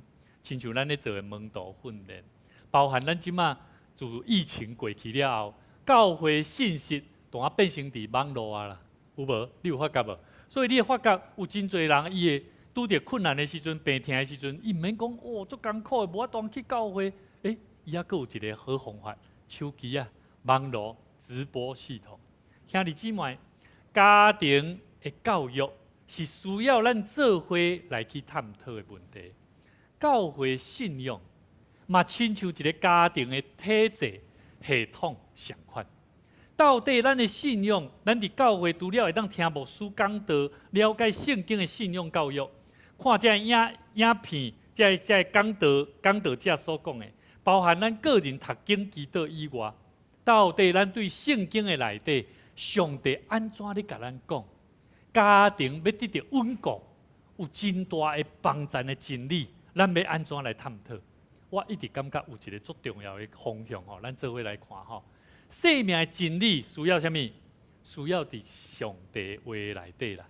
親像咱咧做的門徒訓練，包含咱這馬自疫情過去了後，教會信息都啊變成佇網路啊啦，有無？你有發覺無？所以你會發覺有真濟人伊會拄著困難的時陣、病疼的時陣，伊毋免講哦，足艱苦的，無法度去教會。欸，伊猶閣有一个好方法，手機啊，網路直播系統。兄弟姊妹，家庭的教育是需要咱做伙來去探討的問題。教會信仰嘛，親像一个家庭的體制系統相款。到底咱的信仰，咱佇教會除了會當聽牧師講道、了解聖經的信仰教育，看這影片，這个講道者所講的，包含咱個人讀經祈禱以外，到底咱對聖經的內底，上帝按怎咧共咱講？家庭欲得著穩固，有真大的幫助的真理，咱欲按怎來探討？我一直感覺有一个足重要的方向吼，咱做伙來看吼。生命的真理需要啥物？需要佇上帝話內底啦。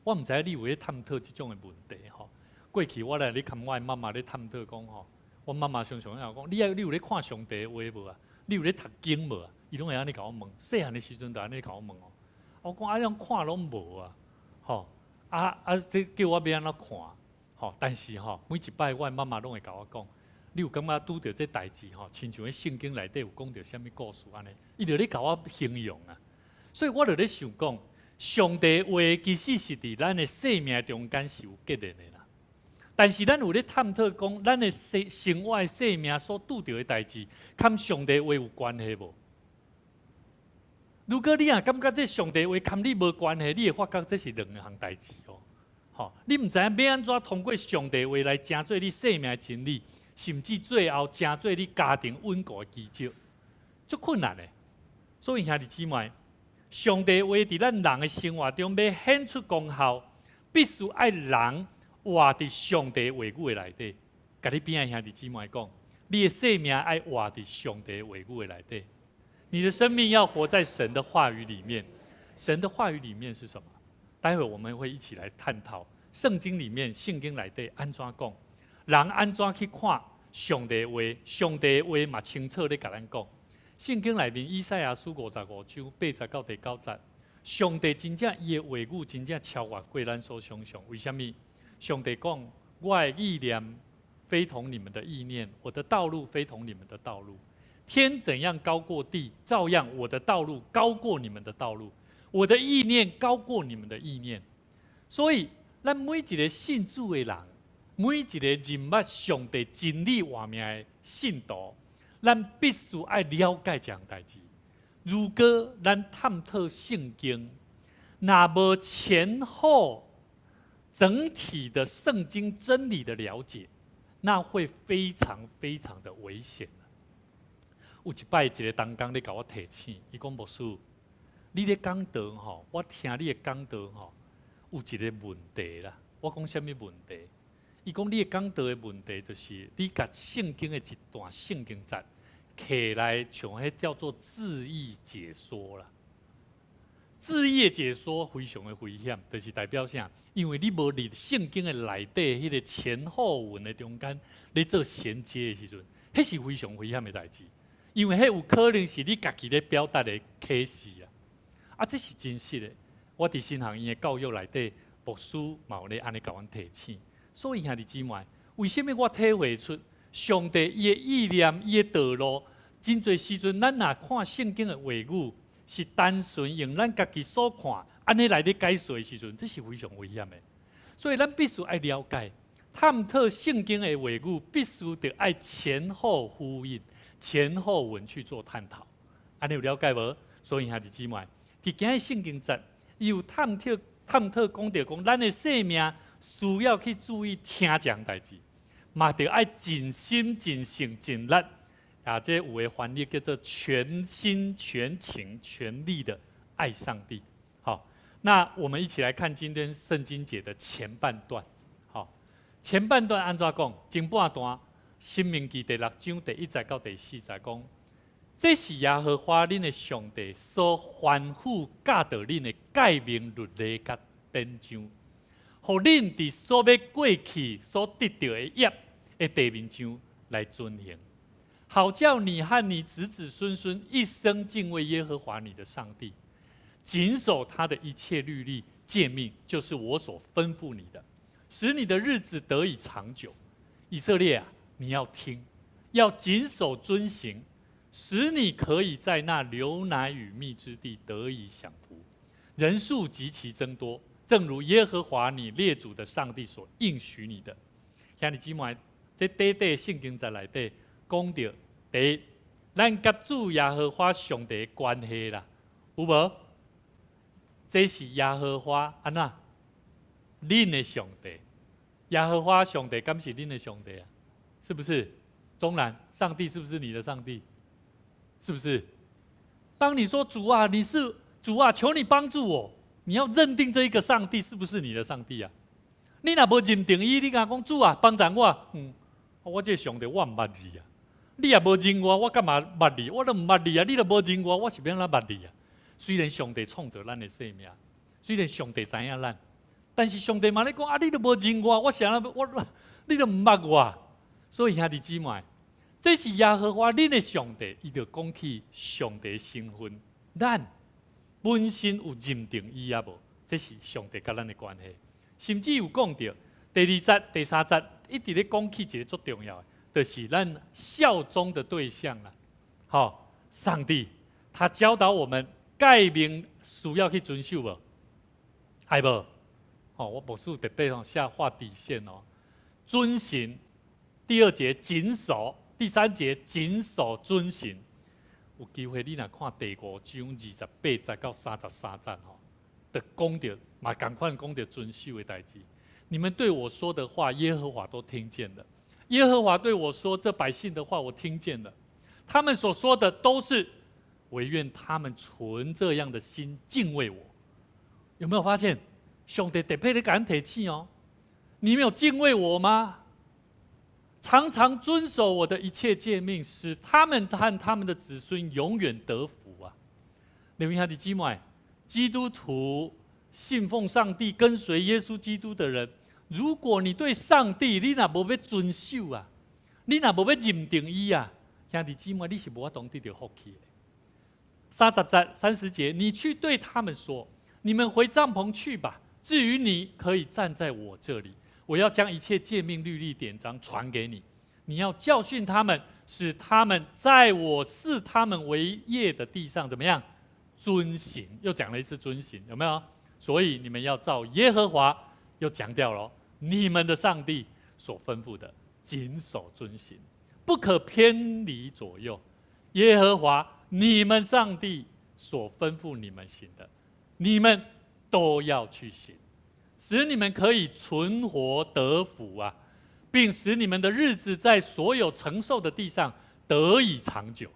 我毋知影你有咧探討這種的問題吼。過去我來咧共我的媽媽咧探討講吼，我媽媽常常會講：你有咧看上帝的話無啊？你有咧讀經無啊？伊攏會按呢共我問。細漢的時陣就按呢共我問哦。我講啊，按看攏無啊，吼啊啊！這叫我欲按怎看？吼，但是吼，每一擺我的媽媽攏會共我講。你有感覺拄著這代誌吼，親像彼聖經內底有講著啥物故事按呢？伊就咧共我形容啊，所以我就咧想講，上帝話其實是佇咱的生命中間是有結連的啦。但是咱有咧探討講，咱的生活的生命所拄著的代誌，佮上帝話有關係無？如果你若感覺這上帝話佮你無關係，你會發覺這是兩項代誌哦。吼，你毋知影欲按怎通過上帝話來成做你生命的真理。甚至最後成做你家庭穩固的基石，足困難的。所以兄弟姊妹，上帝話佇咱人的生活中欲顯出功效，必須愛人活佇上帝話語的內底。共你邊仔兄弟姊妹講，你的生命愛活佇上帝話語的內底。你的生命要活在神的話語裡面。神的話語裡面是什麼？待會我們會一起來探討聖經裡面聖經內底按怎講。人按怎去看上帝話？上帝話嘛清楚咧共咱講。聖經內面以賽亞書55章8節到第9節，上帝真正伊的話語真正超越過咱所想象。為啥物？上帝講：我的意念非同你們的意念，我的道路非同你們的道路。天怎樣高過地，照樣我的道路高過你們的道路，我的意念高過你們的意念。所以，咱每一个信主的人，每一个認捌上帝真理活命的信徒，咱必須愛了解這項代誌。如果咱探討聖經，若無前後整體的聖經真理的了解，那會非常非常的危險。有一擺，一个同工咧共我提醒，伊講牧師，你咧講道吼，我聽你的講道吼，有一个問題啦。我講啥物問題？伊講你的講道的問題，就是你共聖經的一段聖經節摕來像彼叫做字義解說啦。字義的解說非常的危險，就是代表啥？因為你無佇聖經的內底彼个前後文的中間，咧做銜接的時陣，彼是非常危險的代誌。因為彼有可能是你家己咧表達的啟示啊！啊，這是真實的。我佇神學院的教育內底，牧師嘛有咧按呢共阮提醒。所以兄弟姊妹，為啥物我體會出上帝伊的意念、伊的道路，真濟時陣，咱若看聖經的話語，是單純用咱家己所看，按呢來咧解說的時陣，這是非常危險的。所以咱必須愛了解，探討聖經的話語，必須得愛前後呼應、前後文去做探討。按呢有了解無？所以兄弟姊妹，佇今日聖經節，伊有探討探討講著講，咱的生命需要去注意聽這項代誌，嘛著愛盡心盡性盡力。啊，這有的翻譯叫做全心全情全力的愛上帝。好，那我們一起來看今天聖經節的前半段。好，前半段按怎講？前半段，申命記第六章第一節到第四節講，這是耶和華恁的上帝所吩咐教導恁的誡命律例佮典章，予恁佇所欲過去所得著的業的地面上來遵行。好叫你和你子子孫孫一生敬畏耶和華你的上帝，謹守他的一切律例誡命，就是我所吩咐你的，使你的日子得以長久。以色列啊，你要聽，要謹守遵行，使你可以在那流奶與蜜之地得以享福，人數極其增多，正如耶和華你列祖的上帝所應許你的。兄弟姊妹，這短短聖經節內底講著。第一，咱佮主耶和華上帝的關係啦，有無？這是耶和華按怎？恁的上帝，耶和華上帝敢是恁的上帝啊？是不是？中南，上帝是不是你的上帝？是不是？當你說主啊，你是主啊，求你幫助我，你要認定這一個上帝是不是你的上帝啊？你若無認定伊，你敢講主啊，幫助我？我這個上帝我毋捌你啊。你也無認我，我幹嘛捌你？我都毋捌你啊！你都無認我，我是欲按怎捌你啊？雖然上帝創造咱的生命，雖然上帝知影咱，但是上帝嘛咧講啊，你都無認我，我是按怎我你都毋捌我。所以兄弟姊妹，這是耶和華恁的上帝，伊就講起上帝身份，咱本身有認定伊抑無？這是上帝佮咱的關係。甚至有講著第二節、第三節，一直咧講起一个足重要的，就是咱效忠的對象啦。好，上帝他教導我們誡命需要去遵守無？愛無？吼，我牧師特別吼下畫底線哦，遵行。第二節謹守，第三節謹守遵行。有機會你若看第五章28節到33節吼，就講著嘛仝款講著遵守的代誌。你們對我說的話，耶和華都聽見了。耶和華對我說：“這百姓的話，我聽見了。他們所說的都是，惟願他們存這樣的心敬畏我。”有沒有發現，上帝特別咧共提醒哦？你沒有敬畏我嗎？常常遵守我的一切誡命，使他們和他們的子孫永遠得福啊！你們兄弟姊妹，基督徒信奉上帝、跟隨耶穌基督的人，如果你對上帝你若無欲遵守啊，你若無欲認定伊啊，兄弟姊妹，你是無法度得著福氣的。30節、30節，你去對他們說：你們回帳篷去吧。至於你，可以站在我這裡。我要將一切誡命、律例、典章傳給你，你要教訓他們，使他們在我賜他們為業的地上怎麼樣遵行？又講了一次遵行，有沒有？所以你們要照耶和華又強調了，你們的上帝所吩咐的，謹守遵行，不可偏離左右。耶和華你們上帝所吩咐你們行的，你們都要去行，使你們可以存活得福啊！並使你們的日子在所有承受的地上得以長久。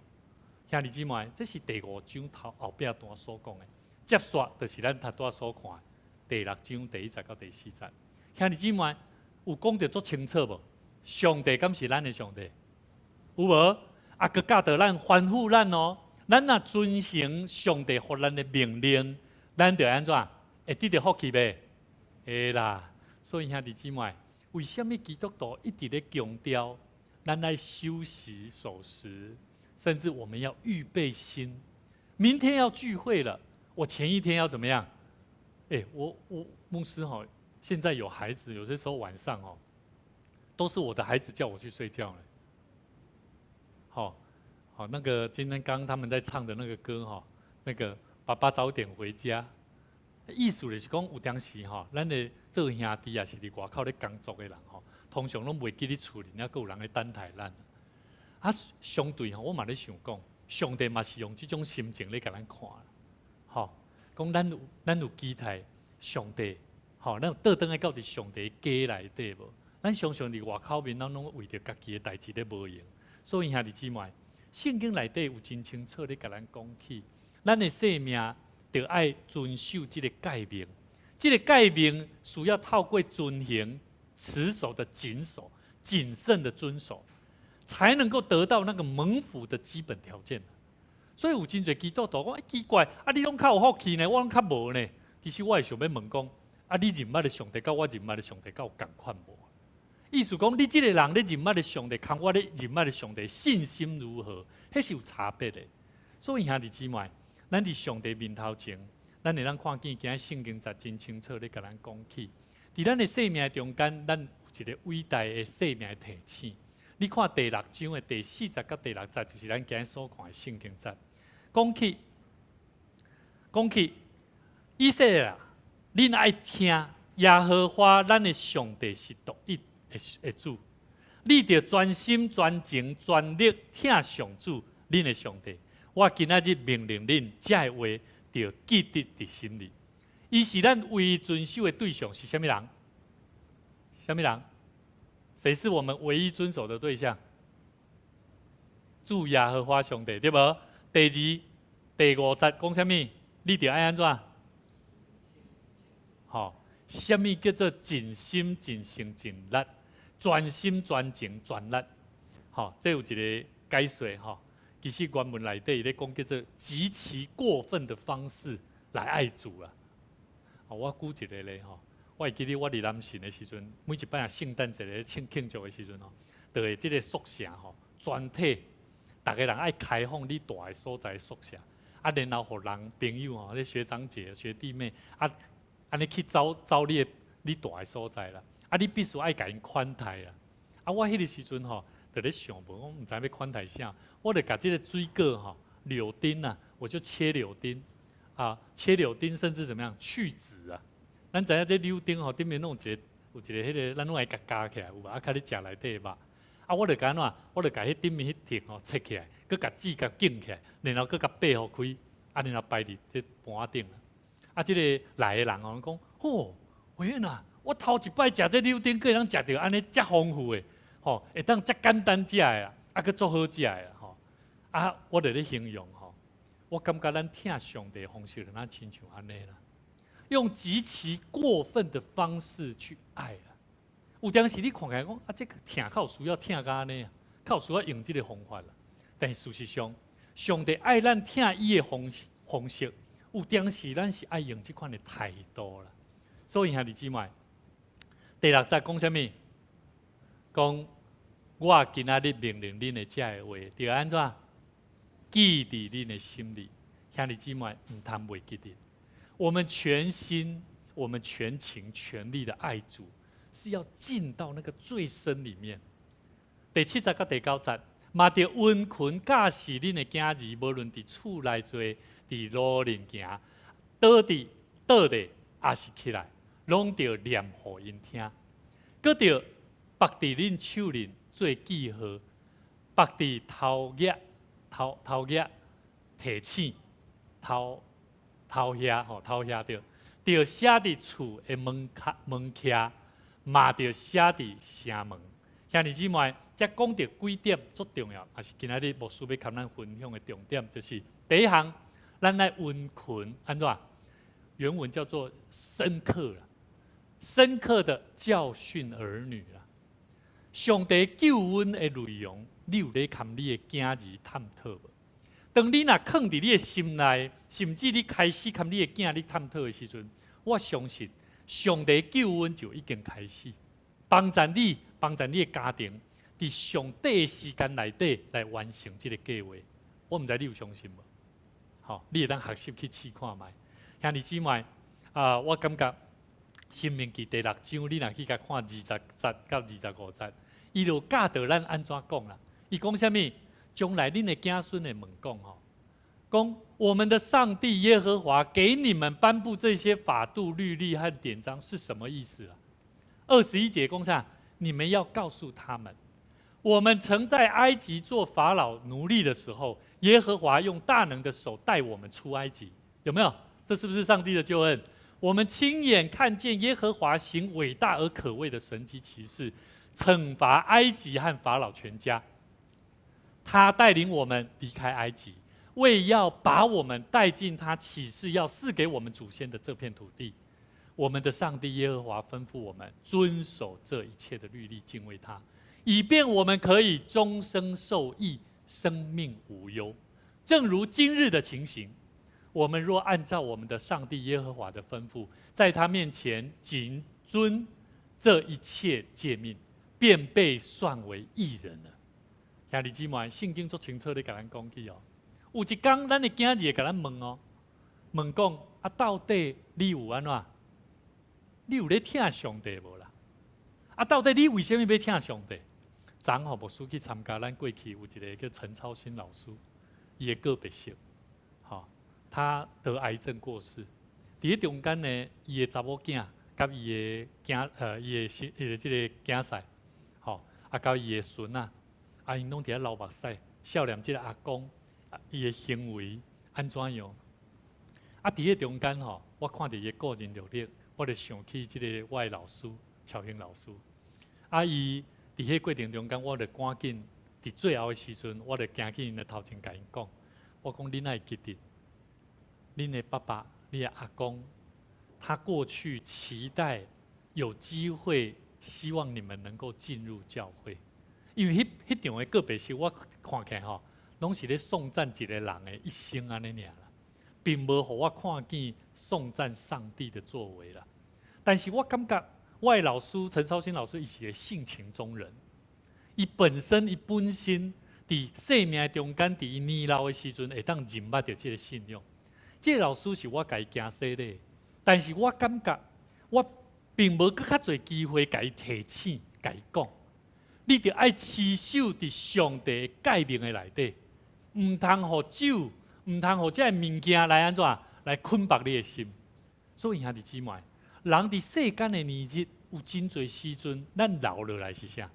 兄弟姊妹，這是第五章頭後壁段所講的。接續就是咱頭拄仔所看第六章第一節到第四節。兄弟姊妹，有講得足清楚無？上帝敢是咱的上帝？有無？啊，閣教導咱、吩咐咱哦。咱若遵行上帝予咱的命令，咱就按怎？會得著福氣袂？會啦。所以兄弟姊妹，為啥物基督徒一直咧強調，咱愛守時守時，甚至我們要預備心。明天要聚會了，我前一天要怎麼樣？欸，我牧師吼，現在有孩子，有些時候晚上哦，都是我的孩子叫我去睡覺了。好，好，那個今天剛剛他們在唱的那個歌哈，那個爸爸早點回家，意思就是講有當時吼，咱的做兄弟也是佇外口咧工作的人吼，通常攏袂記得厝裡，猶閣有人咧等待咱。啊，相對吼，我嘛咧想講，上帝嘛是用這種心情咧共咱看，吼，講咱有期待上帝，吼，咱有倒轉來到佇上帝家內底無？咱常常佇外口面，咱攏為著家己的代誌咧無閒。所以兄弟姊妹，聖經內底有真清楚咧共咱講起，咱的生命著愛遵守這个誡命，這个誡命需要透過遵行、持守的謹守、謹慎的遵守，才能夠得到那個蒙福的基本條件。所以有真濟基督徒講，欸，奇怪，啊你攏較有福氣呢，我攏較無呢。其實我會想欲問講，啊你認捌的上帝佮我認捌的上帝敢有仝款無？意思講，你這個人咧認捌的上帝，佮我咧認捌的上帝信心如何？彼是有差別的。所以兄弟姊妹，咱佇上帝面頭前，咱會當看見今日聖經節真清楚咧，共咱講起，佇咱的生命中間，咱有一个偉大的生命的提醒。你看第六章的第四節佮第六節，就是咱今日所看的聖經節。講起，講起，以色列啊，恁愛聽耶和華咱的上帝是獨一的主，你著專心、專情、專力疼上主，恁的上帝。我今仔日命令恁，這个話著記得佇心裡。伊是咱唯一遵守的對象是啥物人？啥物人？誰是我們唯一遵守的對象？主耶和華上帝，對無？第二、第五節講啥物？你著愛按怎？吼，啥物叫做盡心、盡性、盡力？專心、專情、專力？吼，這有一个解說吼。其實原文內底伊咧講叫做極其過分的方式來愛主啊。我舉一个例吼，我會記得我佇南信的時陣，每一擺啊聖誕節咧慶慶祝的時陣吼，就會這个宿舍吼，全體逐个人愛開放你蹛的所在宿舍，啊，然後予人朋友吼，這學長姐、學弟妹啊，按呢去走走你的你蹛的所在啦，啊，你必須愛共𪜶款待啦。啊，我彼个時陣吼，就咧想無，我毋知欲款待啥，我就共這个水果吼，柳丁啊，我就切柳丁，啊，切柳丁甚至怎麼樣去籽啊。咱知影這柳丁吼，頂面攏有一个有一个彼个，咱攏愛共咬起來有無？啊，較你食內底的肉。啊，我就共按怎？我就共彼頂面彼層吼切起來，閣共籽共揀起來，然後閣共擘予開，啊，然後擺佇這盤頂。啊，這个來的人吼講，吼，偉遠啊，我頭一擺食這柳丁，閣會當食著按呢遮豐富的，吼，會當遮簡單食的啦，啊，閣足好食的啦，吼。啊，我就咧形容吼，我感覺咱疼上帝的方式，就若親像按呢啦，用極其過分的方式去愛啦。有當時你看起來講啊，這个疼較有需要疼甲按呢啊，較有需要用這个方法啦。但是事實上，上帝愛咱疼伊的方式，有當時咱是愛用這款的態度啦。所以兄弟姊妹，第六節講啥物？講我今仔日命令恁的這个話，著按怎？記佇恁的心裡。兄弟姊妹，毋通袂記得。我們全心、我們全情、全力的愛主，是要進到那個最深裡面。第七節佮第九節，嘛著殷勤教示恁的囝兒，無論佇厝內坐，佇路面行，倒佇倒咧，抑是起來，攏著念予𪜶聽。閣著縛佇恁手鏈做記號，縛佇頭額頭頭額提醒頭頭額吼頭額著，著寫佇厝的門跤門徛，嘛著寫佇城門。兄弟姊妹，遮講著幾點足重要，也是今仔日牧師欲共咱分享的重點，就是第一項，咱愛殷勤按怎？原文叫做深刻啦，深刻的教訓兒女啦。上帝救恩的內容，你有咧共你的囝兒探討無？當你若囥佇你的心內，甚至你開始共你的囝咧探討的時陣，我相信上帝救恩就已經開始，幫助你，幫助你的家庭，佇上帝的時間內底來完成這個計劃。我毋知你有相信無？吼，你會當學習去試看覓。兄弟姊妹，啊，我感覺申命記第六章，你若去共看20節到25節，伊就教導咱按怎講啦。伊講啥物？將來恁的囝孫會問講吼，講我們的上帝耶和華給你們頒布這些法度、律例和典章是什麼意思啊？21節講啥？你們要告訴他們，我們曾在埃及做法老奴隸的時候，耶和華用大能的手帶我們出埃及，有沒有？這是不是上帝的救恩？我們親眼看見耶和華行偉大而可畏的神蹟奇事，懲罰埃及和法老全家。他帶領我們離開埃及，為要把我們帶進他起誓要賜給我們祖先的這片土地。我們的上帝耶和華吩咐我們遵守這一切的律例，敬畏他，以便我們可以終生受益，生命無憂。正如今日的情形，我們若按照我們的上帝耶和華的吩咐，在他面前謹遵這一切誡命，便被算為義人了。兄弟姊妹，聖經足清楚咧，共咱講起哦。有一工，咱的囝兒會共咱問哦，問講啊，到底你有按怎？你有咧疼上帝無啦？啊，到底你為啥物欲疼上帝？昨昏吼牧師去參加咱過去有一個叫陳超新老師，伊的告別式，吼，他得癌症過世。佇咧中間呢，伊的查某囝佮伊的囝，伊的媳，伊的這個囝婿，吼，啊，佮伊的孫仔，啊，𪜶攏佇遐流目屎，孝念這個阿公，伊的行為按怎樣？啊，佇咧中間吼，我看著伊的個人履歷，我就想起這個我的老師喬興老師。啊，伊佇彼過程中間，我就趕緊佇最後的時陣，我就行去𪜶的頭前共𪜶講，我講恁愛記得，恁的爸爸、你的阿公，他過去期待有機會，希望你們能夠進入教會，因為彼彼場的告別式，我看起來吼，攏是咧頌讚一個人的一生按呢爾啦，並無予我看見頌讚上帝的作為啦。但是我感覺我的老師陳超新老師，伊是個性情中人，伊本身佇生命中間，佇伊年老的時陣，會當認捌著這個信仰。這個老師是我共伊行洗禮，但是我感覺我並無閣較濟機會共伊提醒、共伊講，你著愛持守佇上帝誡命的內底，毋通予酒，毋通予這个物件來按怎來捆綁你的心。所以兄弟姊妹，人佇世間的年日有真濟時陣，咱留落來是啥？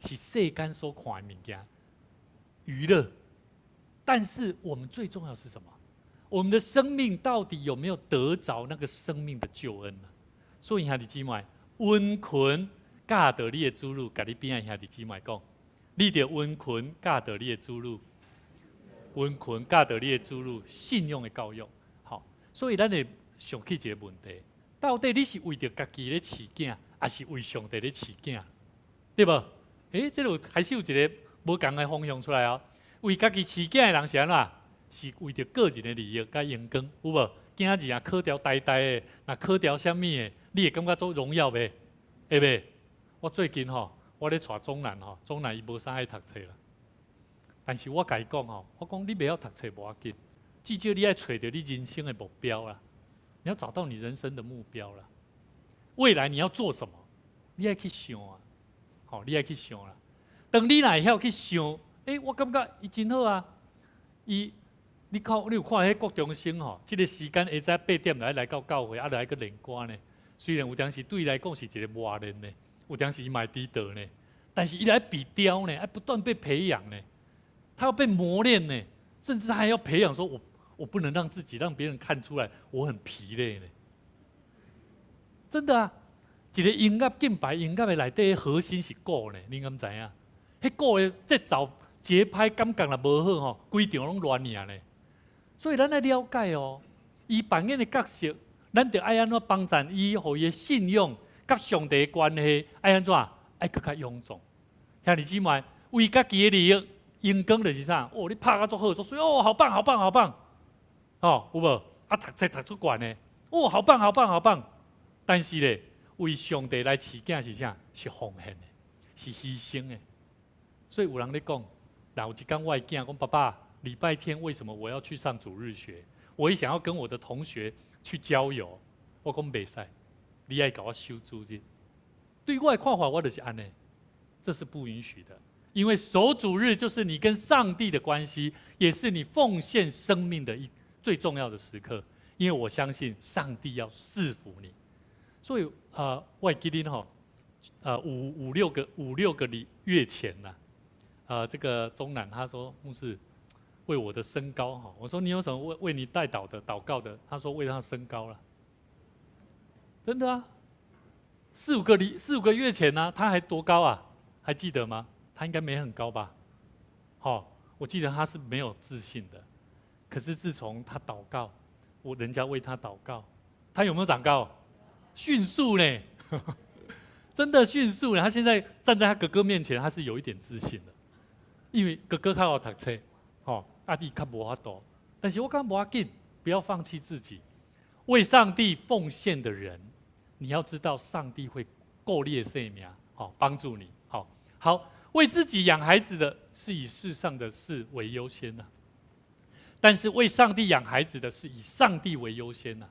是世間所看的物件，娛樂。但是我們最重要是什麼？我們的生命到底有沒有得着那個生命的救恩呢？所以兄弟姊妹，殷勤教導你的子女，共你邊仔兄弟姊妹講，你著殷勤教導你的子女，殷勤教導你的子女信仰的教育。好，所以咱會想起一個問題：到底你是為著家己咧飼囝，抑是為上帝咧飼囝？對無？這個開始有一個無仝的方向出來哦。為家己飼囝的人是按怎？是為著個人的利益佮榮光，有無？囝兒啊考著台大的，若考著啥物的，你會感覺足榮耀袂？會袂？我最近吼，我咧帶中南吼，中南伊無啥愛讀冊啦。但是我共伊講吼，我講你袂曉讀冊無要緊，至少你愛揣著你人生的目標啦。你要找到你人生的目標啦。未來你要做什麼？你愛去想啊，吼，你愛去想啦。當你若會曉去想，我感覺伊真好啊。伊，你看，你有看彼國中生吼，這個時間下早8點來來到教會，啊來閣練歌呢。雖然有當時對伊來講是一個磨練呢，有當時伊嘛會跌倒呢，但是伊來被雕呢，愛不斷被培養呢，他要被磨練呢，甚至他還要培養說我不能讓自己讓別人看出來我很疲累呢。真的啊，一个音樂敬拜音樂的內底核心是鼓呢，恁敢知影？彼鼓的節奏節拍感覺若無好吼，規場攏亂去呢。所以咱愛了解哦，伊扮演的角色，咱著愛按怎幫贊伊，予伊的信仰佮上帝的關係愛按怎？愛閣較臃腫。兄弟姊妹，為家己的利益，榮光就是啥？哦，你拍甲足好，足媠哦，好棒，好棒，好棒！哦，有無？啊，讀冊讀足懸的，哦，好棒，好棒，好棒！但是咧，為上帝來飼囝是啥？是奉獻的，是犧牲的。所以有人咧講，若有一工我的囝講，爸爸，禮拜天為什麼我要去上主日學？我也想要跟我的同學去郊遊。我講袂使，你愛共我守主日。對我的看法，我就是按呢，這是不允許的。因為守主日就是你跟上帝的關係，也是你奉獻生命的一最重要的時刻。因為我相信上帝要賜福你，所以啊，我記得吼，五六個月前呐，這個中南他說牧師為我的身高哈，我說你有什麼為你代禱的禱告的？他說為他身高了，真的啊，四五個月前呢，他還多高啊？還記得嗎？他應該沒很高吧？好，我記得他是沒有自信的，可是自從他禱告，我人家為他禱告，他有沒有長高？迅速呢，真的迅速呢。他現在站在他哥哥面前，他是有一點自信的，因為哥哥較會讀冊，吼，啊伊較無法度。但是我感覺無要緊，不要放棄自己。為上帝奉獻的人，你要知道上帝會顧你的性命，好幫助你。好，好，為自己養孩子的是以世上的事為優先的，但是為上帝養孩子的是以上帝為優先的。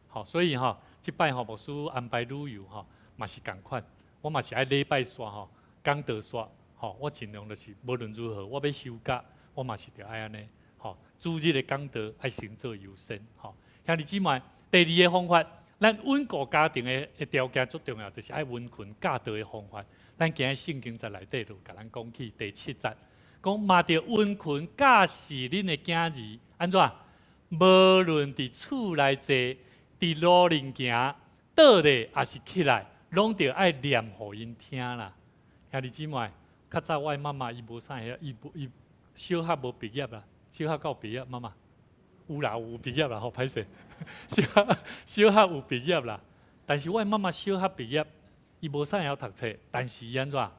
好，所以哈，這擺吼牧師安排旅遊吼，嘛是仝款，我嘛是愛禮拜煞吼，講道煞，吼，我盡量就是無論如何，我欲休假，我嘛是著愛按呢，吼，主日的講道愛先做優先，吼，兄弟姊妹，第二個方法，咱穩固家庭的條件足重要，就是愛溫群教導的方法。咱今日聖經節內底就共咱講起第七節，講嘛著溫群教示恁的囝兒，按怎？無論佇厝內坐，佇路面行，倒咧抑是起來，攏著愛念予𪜶聽啦。兄弟姊妹，較早我的媽媽伊無啥會曉，伊無伊小學無畢業啦，小學敢有畢業？媽媽有啦，有畢業啦，好歹勢。小學有畢業啦，但是我的媽媽小學畢業，伊無啥會曉讀冊，但是伊按怎？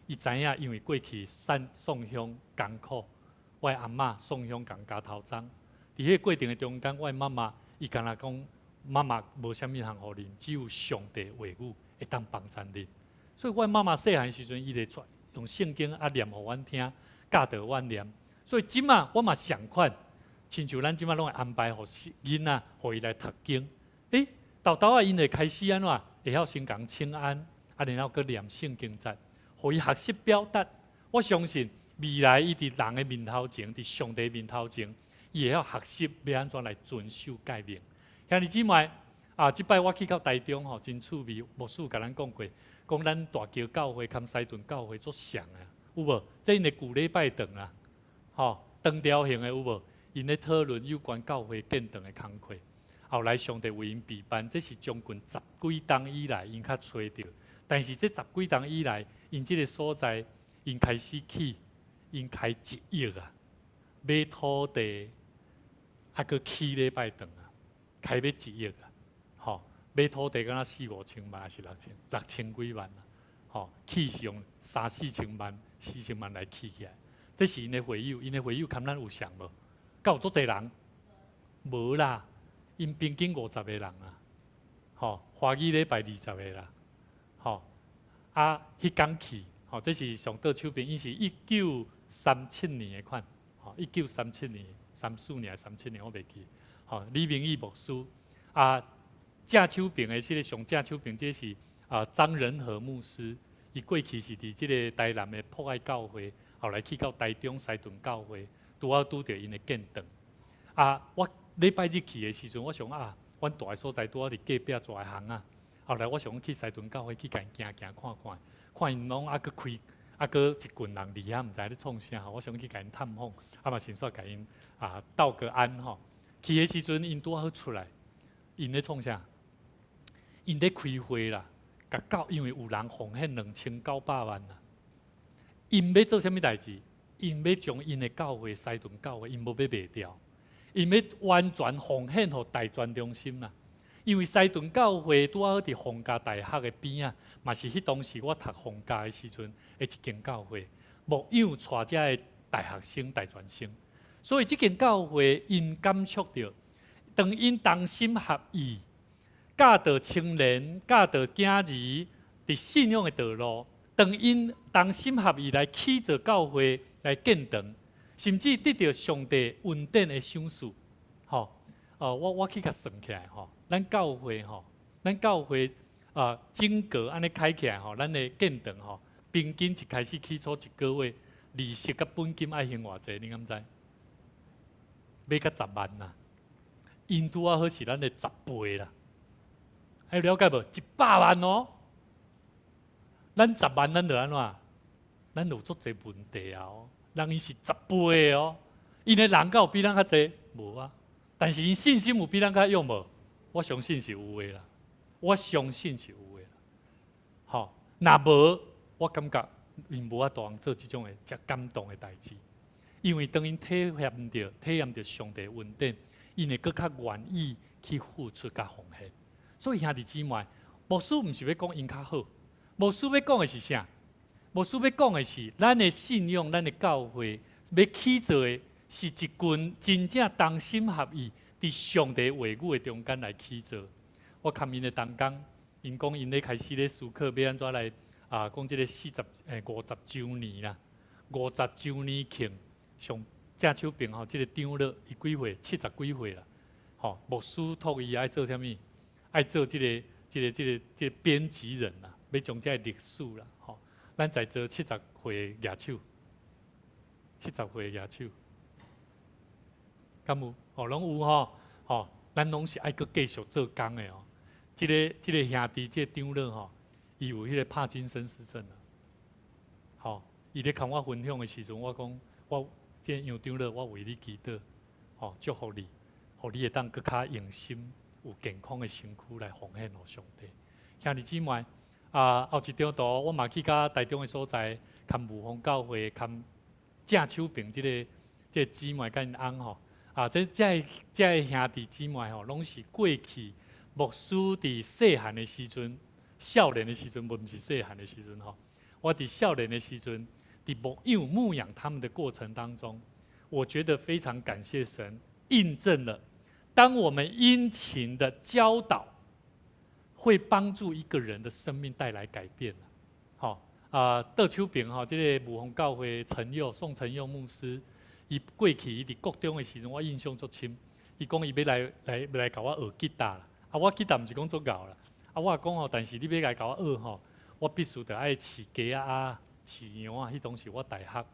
伊知影，因為過去送送香艱苦，我的阿嬤送香共鉸頭鬃，佇彼個過程的中間，我的媽媽伊敢若講，媽媽無啥物通予恁，只有上帝話語會當幫助恁。所以，我媽媽細漢時陣，伊會出用聖經啊念予阮聽，教導阮念。所以，這馬我嘛仝款，親像咱這馬攏會安排予囡仔，予伊來讀經。欸，沓沓仔𪜶會開始按怎？會曉先講請安，啊，然後閣念聖經節，予伊學習表達。我相信未來伊佇人的面頭前，佇上帝面頭前，伊會曉學習欲按怎來遵守誡命。兄弟姊妹啊，這擺我去到台中吼，真趣味。牧師有共咱講過，講咱大橋教會佮西屯教會足像的，有無？這𪜶的舊禮拜堂啊，吼，長條形的有無？𪜶咧討論有關教會建堂的工課。後來上帝為𪜶備辦，這是將近十幾冬以來，𪜶較揣著。但是這十幾冬以來，𪜶這个所在，𪜶開始起，𪜶開1億啊，買土地，啊，閣起禮拜堂啊，開欲1億啊，吼，買土地敢若四五千萬，抑是六千幾萬啊，吼，起是用三四千萬、四千萬來起起來。這是𪜶的會友，𪜶的會友佮咱有像無？敢有足濟人？無啦，𪜶平均50個人啊，吼，華語禮拜20個啦，吼，啊，彼工去，吼，這是上倒手邊，𪜶是1937年的款，吼，1937年、34年抑37年，我袂記。吼，李明義牧師，啊，正手邊的這个上正手邊，這是啊張仁和牧師，伊過去是佇這个台南的博愛教會，後來去到台中西屯教會，拄好拄著𪜶的建堂。啊，我禮拜日去的時陣，我想啊，阮蹛的所在拄好佇隔壁大的巷仔。後來我想去西屯教會去共𪜶行行看看，看𪜶攏猶閣開，猶閣一群人佇遐，毋知咧創啥吼。我想去共𪜶探訪，啊嘛順紲共𪜶啊道個安吼。去的時陣，𪜶拄好出來，𪜶咧創啥？𪜶咧開會啦，共教，因為有人奉獻2900萬啦。𪜶欲做啥物代誌？𪜶欲將𪜶的教會西屯教會，𪜶無欲賣掉，𪜶欲完全奉獻予大專中心啦。因為西屯教會拄仔好佇逢甲大學的邊仔，嘛是彼當時我讀逢甲的時陣的一間教會，牧養帶遮的大學生、大專生，所以這間教會𪜶感觸著，當𪜶同心合意，教導青年、教導囝兒佇信仰的道路，當𪜶同心合意來起造教會來建堂，甚至得著上帝恩典的賞賜，吼，哦，我去共算起來吼。咱教會吼，咱教會啊，整個按呢開起來吼，咱的建堂吼，平均一開始起初一個月利息佮本金愛還偌濟？你敢知？欲到10萬啦，𪜶拄仔好是咱的10倍啦，還有了解無？100萬哦，咱十萬咱就按怎？咱有足濟問題啊！人𪜶是十倍的哦，𪜶的人敢有比咱較濟？無啊，但是𪜶信心有比咱較勇無？我相信是有的啦，我相信是有的啦。吼，若無，我感覺𪜶無法度做這種的遮感動的代誌，因為當𪜶體驗著上帝恩典，𪜶會閣較願意去付出佮奉獻。所以兄弟姊妹，牧師毋是欲講𪜶較好，牧師欲講的是啥？牧師欲講的是，咱的信仰、咱的教會欲起造的是一群真正同心合意，佇上帝話語的中間來起造。我佮𪜶的同工，𪜶講𪜶咧開始咧思考欲按怎來啊，講這个40、50週年啦，五十週年慶上正手邊吼，這个長老伊幾歲？70幾歲啦，吼，牧師託伊愛做啥物？愛做這個編輯人啦，欲將這个歷史啦，吼，咱在座七十歲舉手，七十歲舉手，敢有？哦，攏有吼，吼，咱攏是愛閣繼續做工的哦。這個兄弟，這個長老吼，伊有彼個帕金森氏症啊。吼，伊咧共我分享的時陣，我講我這個楊長老，我為你祈禱，吼，祝福你，予你會當閣較用心、有健康的身軀來奉獻予上帝。兄弟姊妹，啊，後一張圖，我嘛去到台中的所在，看霧峰教會，看正手邊這個姊妹佮𪜶翁吼。啊，這個兄弟姊妹吼，攏是過去牧師佇細漢的時陣，少年的時陣，無毋是細漢的時陣吼。我佇少年的時陣，佇牧養他們的過程當中，我覺得非常感謝神，印證了，當我們殷勤的教導，會幫助一個人的生命帶來改變。好啊，倒手邊吼，這個霧峰教會陳佑宋陳佑牧師。伊過去伊佇國中的時陣，我印象足深。伊講伊欲來共我學吉他啦。啊，我吉他毋是講足𠢕啦。啊，我講吼，但是你欲來共我學吼，我必須著愛飼雞仔啊、飼羊啊，彼當時我大學。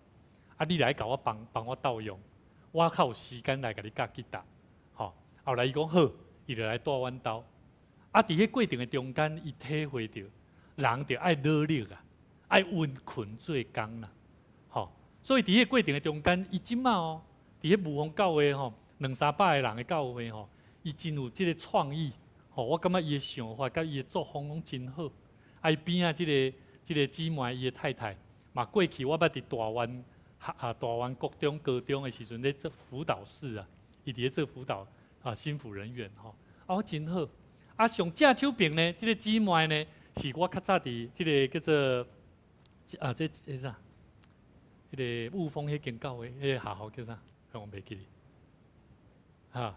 啊，你來共我幫幫我鬥用，我較有時間來共你教吉他。吼，後來伊講好，伊就來蹛阮兜。啊，佇彼過程的中間，伊體會著人著愛努力啊，愛殷勤做工啦。所以佇彼個過程的中間，伊這馬哦，佇彼霧峰教會吼，兩三百个人的教會吼，伊真有這个創意，吼，我感覺伊的想法佮伊的作風攏真好。啊，伊邊仔這個姊妹，伊的太太，嘛過去我捌佇大灣啊大灣國中、高中的時陣咧做輔導室啊，伊佇咧做輔導啊，心輔人員吼，啊，我真好。啊，上正手邊呢，這個姊妹呢，是我較早佇這个叫做啊，這啥？彼个霧峰彼間教會，彼个學校叫啥？我袂記得。哈，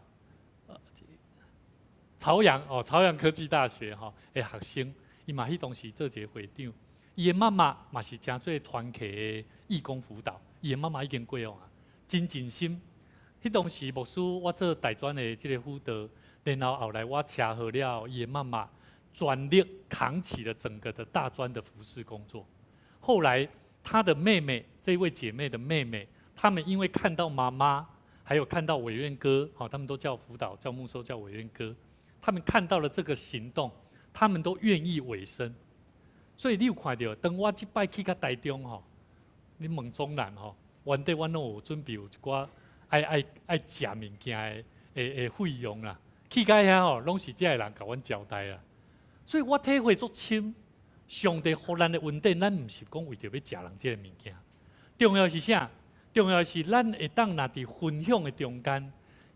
朝陽哦，朝陽科技大學吼的學生，伊嘛彼當時做一个會長，伊的媽媽嘛是誠做團契的義工輔導，伊的媽媽已經過往啊，真盡心。彼當時牧師我做大專的這个輔導，然後後來我車禍了，伊的媽媽全力扛起了整個的大專的服侍工作。後來他的妹妹，這位姐妹的妹妹，他們因為看到媽媽，還有看到委員哥，好，他們都叫輔導，叫牧師，叫委員哥，他們看到了這個行動，他們都願意委身。所以你有看著，當我這擺去到台中吼，你問中南吼，原底阮攏有準備有一寡愛食物件的費用啦，去到遐吼，攏是這个人共阮交代啦。所以我體會足深，上帝予咱的恩典，咱毋是講為著欲食人這个物件。重要是啥？重要是咱會當若佇分享的中間，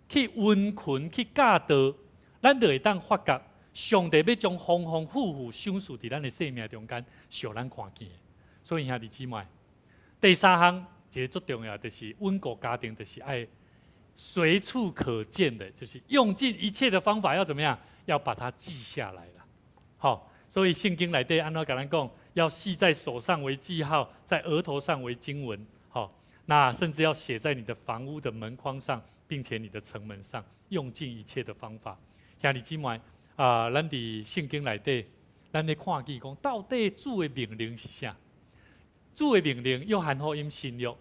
去溫群去教導，咱就會當發覺上帝欲將豐豐富富賞賜佇咱的生命中間，予咱看見。所以兄弟姊妹，第三項一个足重要，就是穩固家庭，就是愛隨處可見的，就是用盡一切的方法，要怎麼樣？要把它記下來啦。好，所以聖經內底按怎共咱講，要繫在手上為記號，在額頭上為經文。好，那甚至要寫在你的房屋的門框上，並且你的城門上，用盡一切的方法。兄弟姊妹啊，咱佇聖經內底，咱咧看見講，到底主的命令是啥？主的命令，約翰福音新約，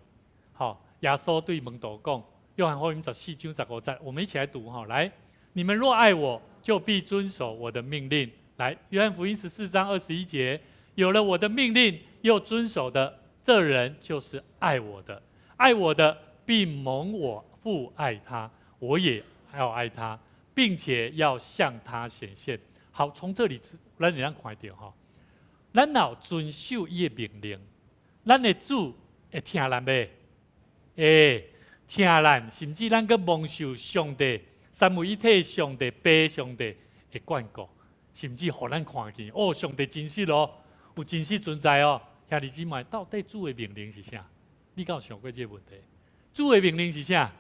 好，耶穌對門徒講，約翰福音14章15節，我們一起來讀哈，來，你們若愛我，就必遵守我的命令。來，約翰福音14章21節，有了我的命令又遵守的，這人就是愛我的。愛我的，必蒙我父愛他，我也要愛他，並且要向他顯現。好，從這裡咱會當看著吼，咱若遵守伊的命令，咱的主會疼咱袂？會疼咱，甚至咱閣蒙受上帝三位一體上帝父上帝的眷顧，甚至予咱看見哦，上帝真實哦，有真實存在哦。兄弟姊妹，到底主的命令是啥？你敢有想過這個問題？主的命令是啥？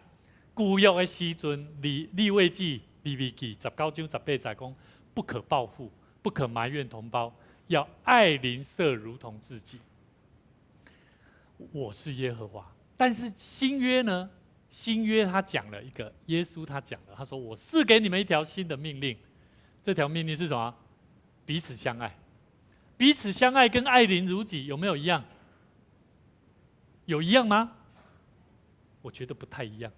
舊約的時陣，利未記、利未記19章18節講，不可報復，不可埋怨同胞，要愛鄰舍如同自己。我是耶和華。但是新約呢？新約他講了一個，耶穌他講了，他說：我賜給你們一條新的命令，這條命令是什麼？彼此相愛。彼此相愛跟愛鄰如己有沒有一樣？有一樣嗎？我覺得不太一樣。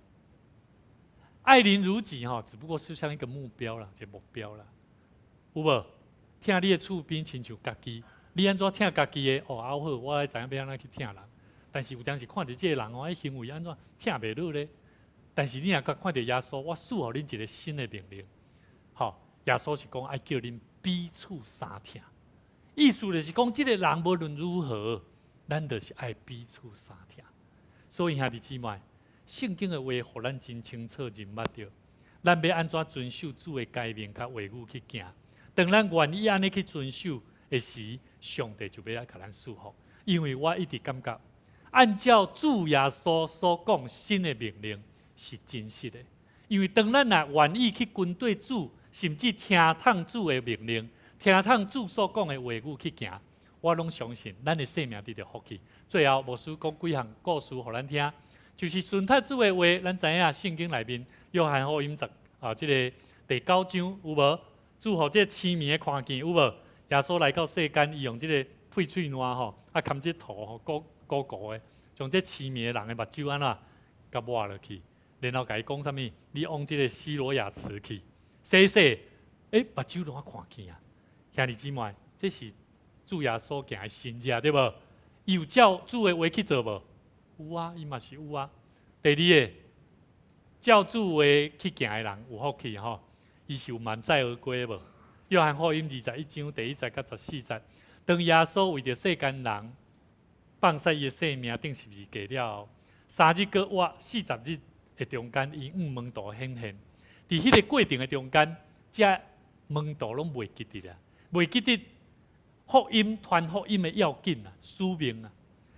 愛鄰如己哈，只不過是像一個目標啦，一個目標啦。有無？疼你的厝邊親像家己，你按怎疼家己的？哦，好，我愛知影欲按怎去疼人。但是有當時看著這个人哦，彼行為按怎疼袂落咧？但是你若看著耶穌，我賜予恁一个新的命令。好，耶穌是講愛叫恁彼此相疼，意思就是講，這个人無論如何，咱就是愛彼此相疼。所以兄弟姊妹，聖經的話予咱真清楚認捌著，咱欲按怎遵守主的誡命佮話語去行。當咱願意按呢去遵守的時，上帝就欲來共咱賜福。因為我一直感覺，按照主耶穌所講新的命令是真實的。因為當咱若願意去跟綴主，甚至聽從主的命令，聽從主所講的話語去行，我攏相信咱的生命得著福氣。最後，牧師講幾項故事予咱聽，就是順服主的話，咱知影聖經內面約翰福音十啊，這个第九章有無？主予這个痴迷的看見有無？耶穌來到世間，伊用這个屁喙瀾吼，啊含這塗吼，糊糊糊的，將這痴迷的人的目睭按怎共抹落去，然後共伊講啥物？你往這个西羅亞池去洗洗，目睭攏看見啊！兄弟姊妹，這是主耶穌行的神跡對無？伊有照主的話去做無？有啊，伊嘛是有啊。第二个，照主話去行的人有福氣吼，伊是有滿載而歸無？約翰福音21章第1節到14節，當耶穌為著世間人放捨伊的性命釘十字架了後，3日閣活40日的中間，伊向門徒顯現。佇彼个過程的中間，這門徒攏袂記得啦，袂記得福音傳福音的要緊啊，使命啊。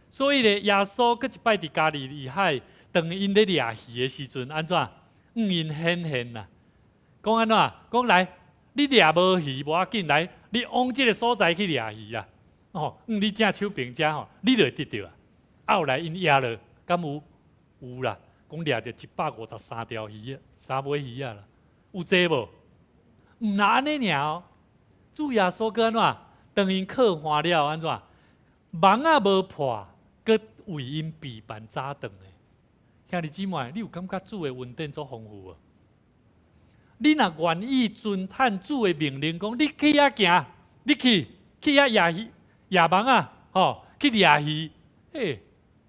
所以咧，耶穌閣一擺佇加利利海，當𪜶咧掠魚的時陣，按怎向𪜶顯現啊？講按怎？講來，你掠無魚無要緊，來，你往這个所在去掠魚啊！哦，向你正手爿遮吼，你就會得著啊。後來𪜶掠落，敢有？有啦，講掠著153條魚，三尾魚仔啦，有濟無？毋若按呢爾哦。主耶穌閣按怎？當𪜶靠岸了，按怎？網仔無破，閣為𪜶備辦早頓的。兄弟姊妹，你有感覺主的恩典足豐富無？你若願意遵趁主的命令，講你去遐行，你去遐掠魚、掠網仔，吼，去掠魚，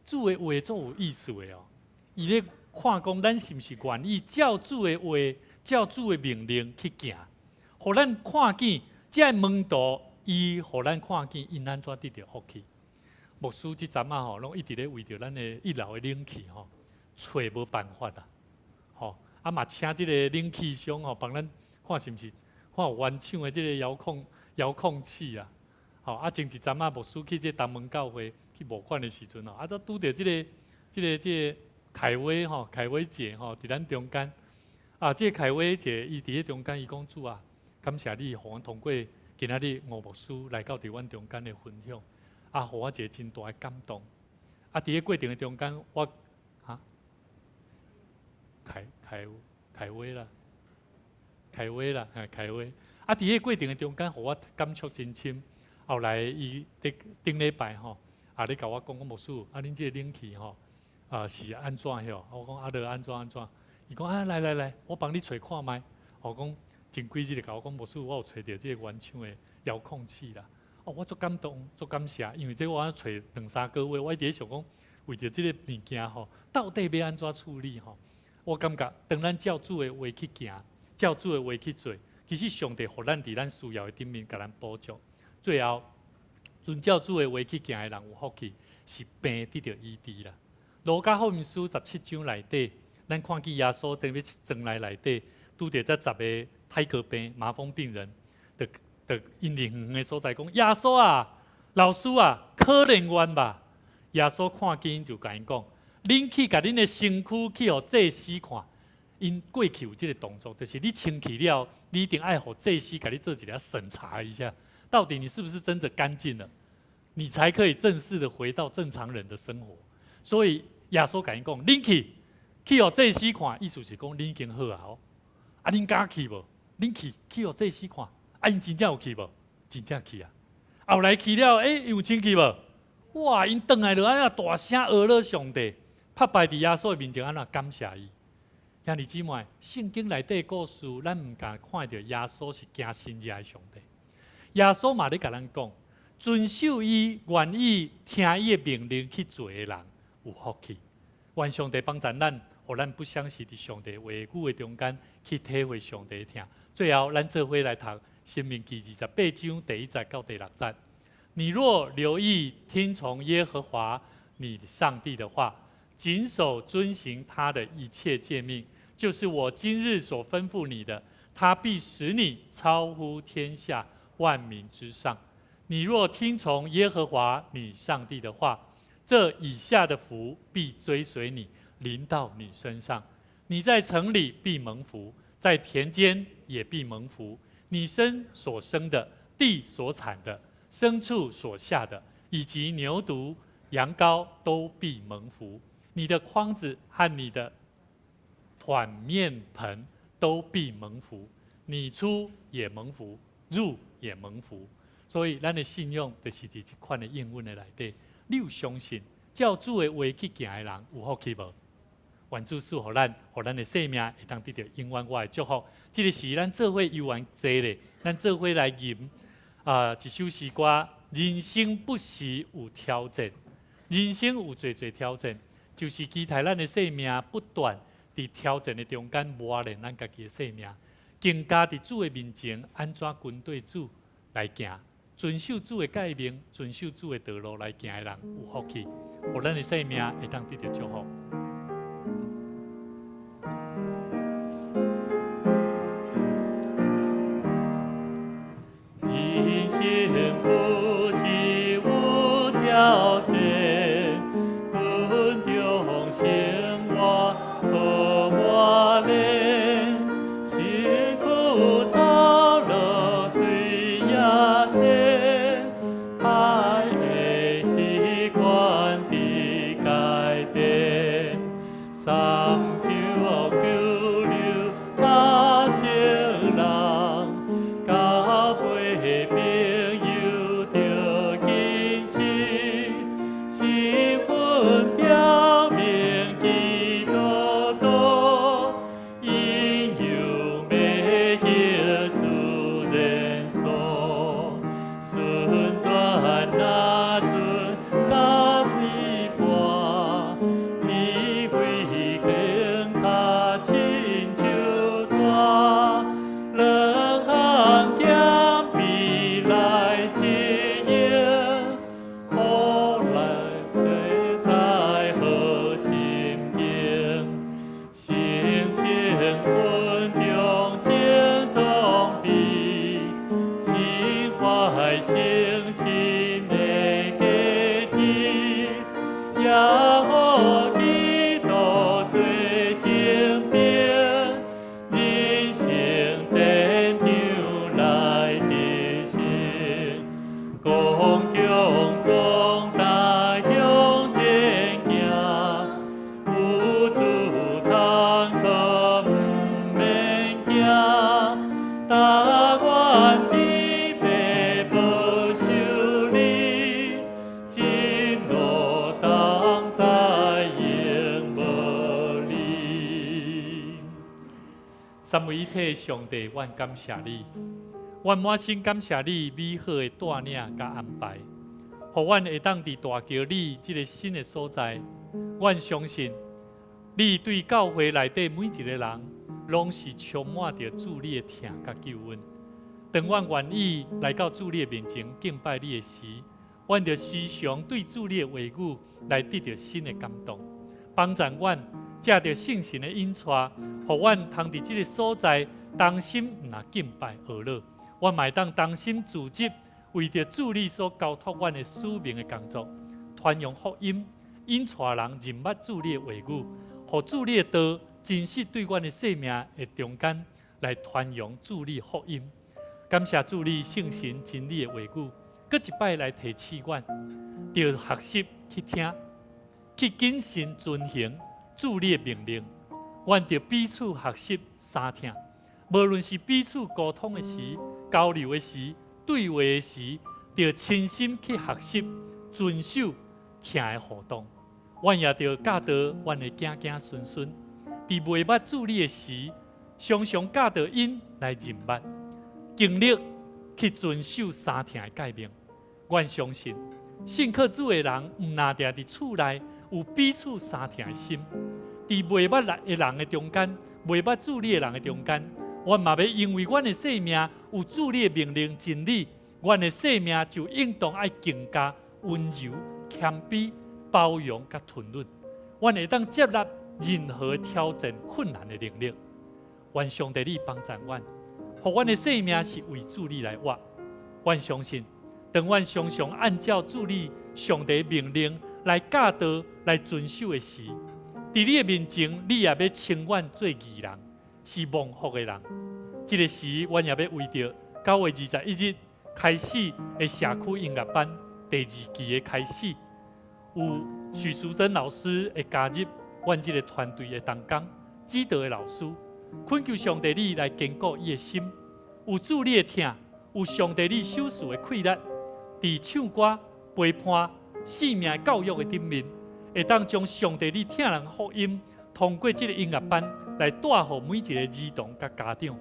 主的話足有意思的哦。伊咧看講，咱是毋是願意照主的話、照主的命令去行，予咱看見這个門徒伊予咱看見𪜶按怎得著福氣。牧師這陣仔吼，攏一直咧為著咱的一樓的冷氣吼，揣無辦法啊！吼，啊嘛請這個冷氣商吼，幫咱看是毋是看有原廠的這個遙控器啊！吼，啊前一陣仔牧師去這東門教會去募款的時陣吼，啊都拄著這個凱威吼，凱威姐吼，佇咱中間。啊，這個凱威姐伊佇咧中間，伊講主啊，感謝你，予阮通過今仔日吳牧師來到佇阮中間的分享，啊，予我一個真大的感動。啊，佇咧過程的中間，我哈凱威啦，凱威啦，哈凱威。啊，佇咧過程的中間，予我感觸真深。後來伊佇頂禮拜吼，啊，咧共我講講牧師，啊，恁這個冷氣吼，啊是按怎吼？我講啊，著按怎按怎。伊講啊，來來來，我幫你揣看覓。我講前幾日就共我講牧師，我有揣著這個原廠的遙控器啦。哦，我足感動，足感謝，因為這我揣兩三個月，我一直想講，為著這個物件吼，到底欲按怎處理吼？我感覺當咱照主的話去行，照主的話去做，其實上帝予咱佇咱需要的頂面共咱補足。最後，遵照主的話去行的人有福氣，是病得著醫治啦。路加福音書17章內底，咱看見耶穌佇咧庄內內底，拄著這十个大哥病、麻風病人，就就𪜶佇遠遠的所在講：耶穌啊，老師啊，可憐阮吧！耶穌看見就共𪜶講：恁去共恁的身軀去予祭司看。𪜶過去有這個動作，就是你清氣了，你一定愛予祭司共你做一個審查一下，到底你是不是真的乾淨了，你才可以正式的回到正常人的生活。所以耶穌共𪜶講：恁去去予祭司看，意思是講恁已經好啊！啊，恁敢去無？恁去去予祭司看，啊，𪜶真正有去無？真正去啊！後來去了，欸，有清氣無？哇！𪜶轉來就按呢大聲呵咾上帝，拍敗佇耶穌的面前，按怎感謝伊？兄弟姊妹，聖經內底故事，咱毋敢看著耶穌是行神蹟的上帝。耶穌嘛咧共咱講，遵守伊願意聽伊的命令去做的人有福氣。願上帝幫助咱，予咱不相信佇上帝話語的中間去體會上帝的疼。最後，咱做伙來讀《申命記》28章第一節到第六節。你若留意聽從耶和華你上帝的話，謹守遵行他的一切誡命，就是我今日所吩咐你的，他必使你超乎天下萬民之上。你若聽從耶和華你上帝的話，這以下的福必追隨你，臨到你身上。你在城裡必蒙福，在田間也必蒙福。你身所生的，地所產的，牲畜所下的，以及牛犢、羊羔都必蒙福。你的筐子和你的摶麵盆都必蒙福。你出也蒙福，入也蒙福。所以，咱的信仰就是佇這款的應允的內底。你有相信，照主的話去行的人有福氣無？願主賜予咱，予咱的生命會當得著永遠我的祝福。這個是咱做伙遊玩坐咧，咱做伙來吟啊一首詩歌。人生不時有挑戰，人生有濟濟挑戰，就是期待咱的生命不斷佇挑戰的中間磨練咱家己的生命，更加佇主的面前按怎跟綴主來行，遵守主的誡命，遵守主的道路來行的人有福氣，予咱的生命會當得著祝福。人生不是有挑戰，軍中生活好磨練，辛苦操勞隨也先，歹的習慣得改變，3996八成人，交陪朋友著謹慎，身份表明基督徒，引誘迷惑自然所，順轉若准甲你伴，智慧繼三位一體的上帝，阮感謝你，阮滿心感謝你美好的帶領佮安排，予阮會當佇大橋里這个新的所在。阮相信你對教會內底每一个人，攏是充滿著主你的疼佮救恩。當阮願意來到主你的面前敬拜你的時，阮就時常對主你的話語來得著新的感動，幫助阮藉著聖神的引帶，予阮通佇這个所在同心毋若敬拜呵咾，阮嘛會當同心組織，為著主你所交託阮的使命的工作，傳揚福音，引帶人認捌主你的話語，予主你的道真實對阮的生命的中間來傳揚主你福音。感謝主你聖神真理的話語，閣一擺來提醒阮，著學習去聽，去謹慎遵行主你的命令。阮著彼此學習相疼，無論是彼此溝通的時、交流的時、對話的時，著親身去學習遵守疼的互動。阮也著教導阮的囝囝孫孫，佇袂捌主你的時，常常教導𪜶來認捌、經歷去遵守三疼的誡命。阮相信，信靠主的人，毋若定佇厝內有彼此相疼的心，佇袂捌的人的中間，袂捌主你的人的中間，阮嘛欲因為阮的生命有主你的命令真理，阮的生命就應當愛更加溫柔、謙卑、包容佮吞忍。阮會當接納任何挑戰、困難的能力。願上帝你幫助阮，予阮的生命是為主你來活。阮相信，當阮常常按照主你上帝命令來教導、來遵守的時，佇你的面前，你也欲稱阮做義人，是蒙福的人。這个時，阮也欲為著9月21日開始的社區音樂班第二期的開始，有許淑珍老師會加入阮這个團隊的同工，指導的老師，懇求上帝你來堅固伊的心，有主你的疼，有上帝你賞賜的氣力，佇唱歌、陪伴、生命教育的頂面，會當將上帝你疼人福音，通過這个音樂班來帶予每一个兒童佮家長，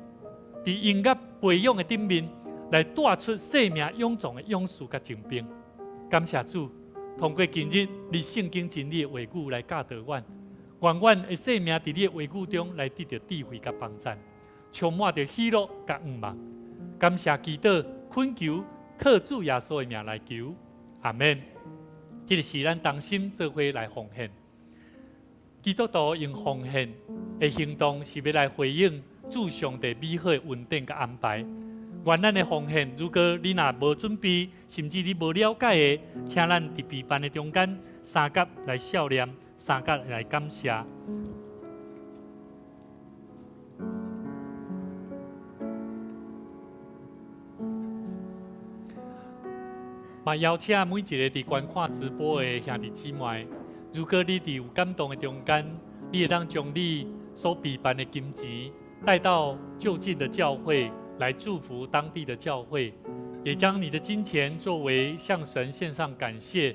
佇音樂培養的頂面，來帶出生命勇壯的勇士佮精兵。感謝主，通過今日你聖經真理的話語來教導阮，願阮的生命佇你的話語中來得著智慧佮幫贊，充滿著喜樂佮向望。感謝祈禱，懇求靠主耶穌的名來求，阿們。這个是咱同心做伙來奉獻。基督徒用奉獻的行動，是欲來回應主上帝美好的恩典佮安排。願咱的奉獻，如果你若無準備，甚至你無了解的，請咱佇備辦的中間相佮來默念，相佮來感謝。嘛邀請每一个佇觀看直播的兄弟姊妹，如果你佇有感動的中間，你會當將你所備辦的金錢帶到就近的教會來祝福當地的教會，也將你的金錢作為向神獻上感謝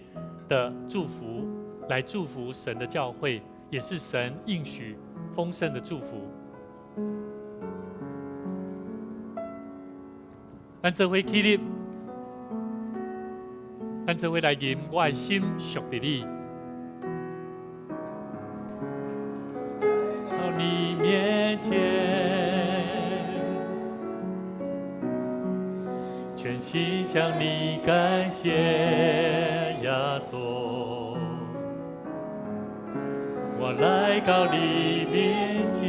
的祝福，來祝福神的教會，也是神應許豐盛的祝福。咱做伙起立，咱做伙來吟，我的心屬佇你。到你面前，全心向你感謝，耶穌，我來到你面前，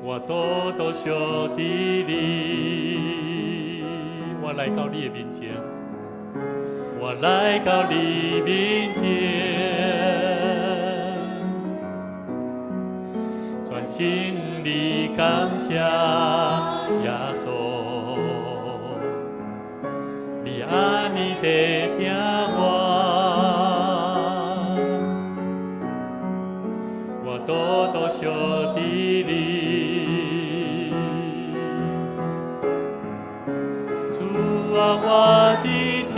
我多多屬佇你，我來到你的面前，我來到你面前，專心地感謝耶穌，你按呢地疼我，我多多屬佇你，主啊，我的家，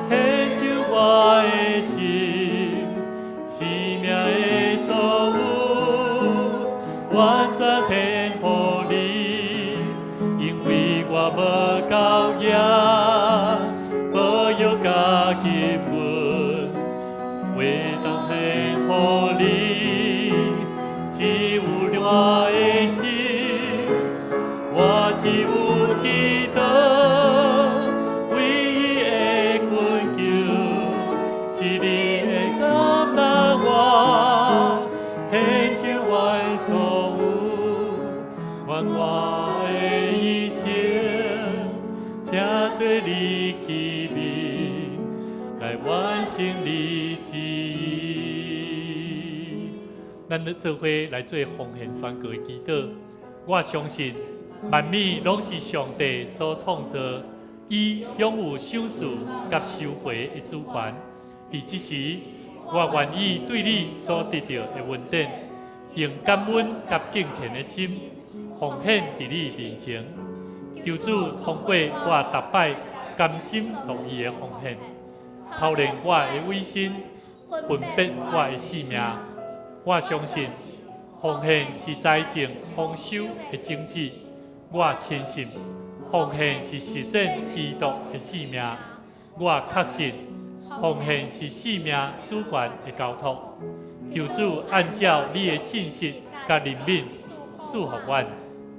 獻就我的心，生命的袂當獻予你，只有我的心，我只有基督，唯一的困求，是你的感納我，獻上阮所有，願我的一生，成做你器皿，來完成你旨意。咱咧做伙來做奉獻宣告的祈禱，我相信萬物攏是上帝所創造，伊擁有賞賜佮收回的主權。佇這時，我願意對你所得著的恩典，用感恩佮敬虔的心奉獻佇你面前。求主通過我逐擺甘心樂意的奉獻，操練我的委身，分別我的性命。我相信奉獻是財政豐收的種子。我深信奉獻是實踐基督的使命。我確信奉獻是生命主權的交託。求主按照你的信實佮憐憫賜福阮，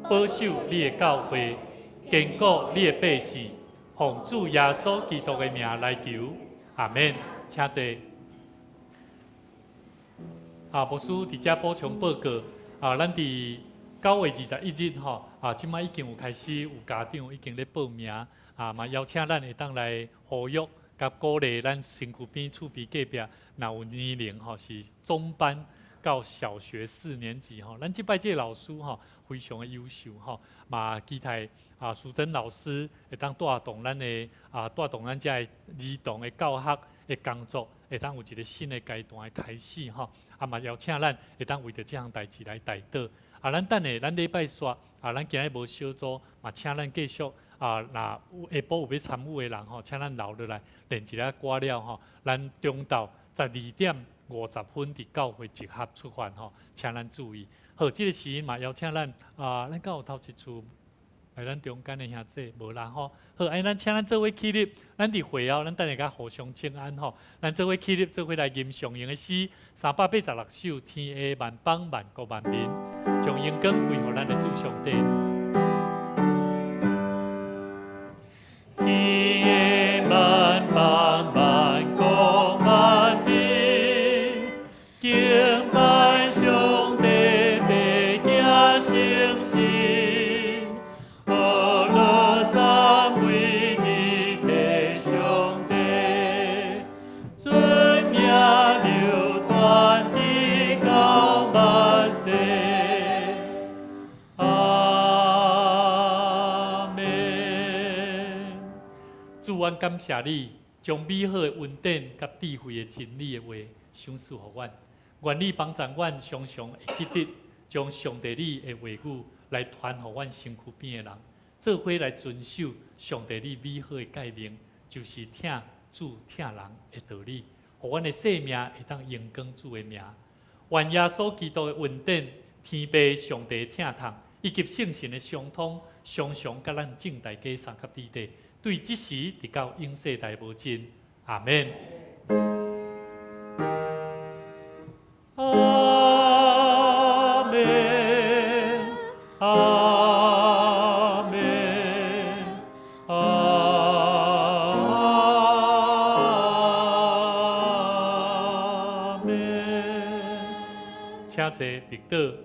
保守你的教會，堅固你的百姓。奉主耶穌基督的名來求，阿們。請坐。牧師佇遮補充報告，咱佇9月21日吼，這擺已經有開始有家長已經咧報名，嘛邀請咱會當來呼籲佮鼓勵咱身軀邊厝邊隔壁，若有年齡吼是中班到小學4年級吼，咱這擺這个老師吼非常的優秀吼，嘛期待淑珍老師會當帶動咱的帶動咱遮的兒童的教學的工作，會當有一個新的階段的開始吼。嘛邀請咱會當為著這項代誌來代禱。咱等下咱禮拜煞，咱今日無小組，嘛請咱繼續若有下晡有欲參與的人吼，請咱留落來練一下歌了吼。咱中晝12點50分佇教會集合出發吼，請咱注意。好，這個時嘛邀請咱咱敢有頭一次來咱中間的兄弟無啦吼。好，按呢咱請咱做伙起立，咱佇會後，咱等下共互相請安吼。咱做伙起立，做伙來吟上榮的詩，386首，天下萬邦萬國萬民，將榮光歸予咱的主上帝。天下萬邦萬國萬民，敬拜上帝，白囝成神，呵樂三位一體上帝，尊名流傳直到萬世。阿們。主，阮感謝你，將美好的恩典佮智慧的真理的話賞賜予阮。願你幫助阮常常會記得，將上帝你的話語來傳予阮身軀邊的人，做伙來遵守上帝你美好的誡命，就是疼主疼人的道理，予阮的生命會當榮光主的名。願耶穌基督的恩典、天父上帝的疼痛，以及聖神的相通，常常佮咱眾大家相佮佇底，對這時直到永世代無盡。阿們。阿們，阿們，阿們。請坐，彼得。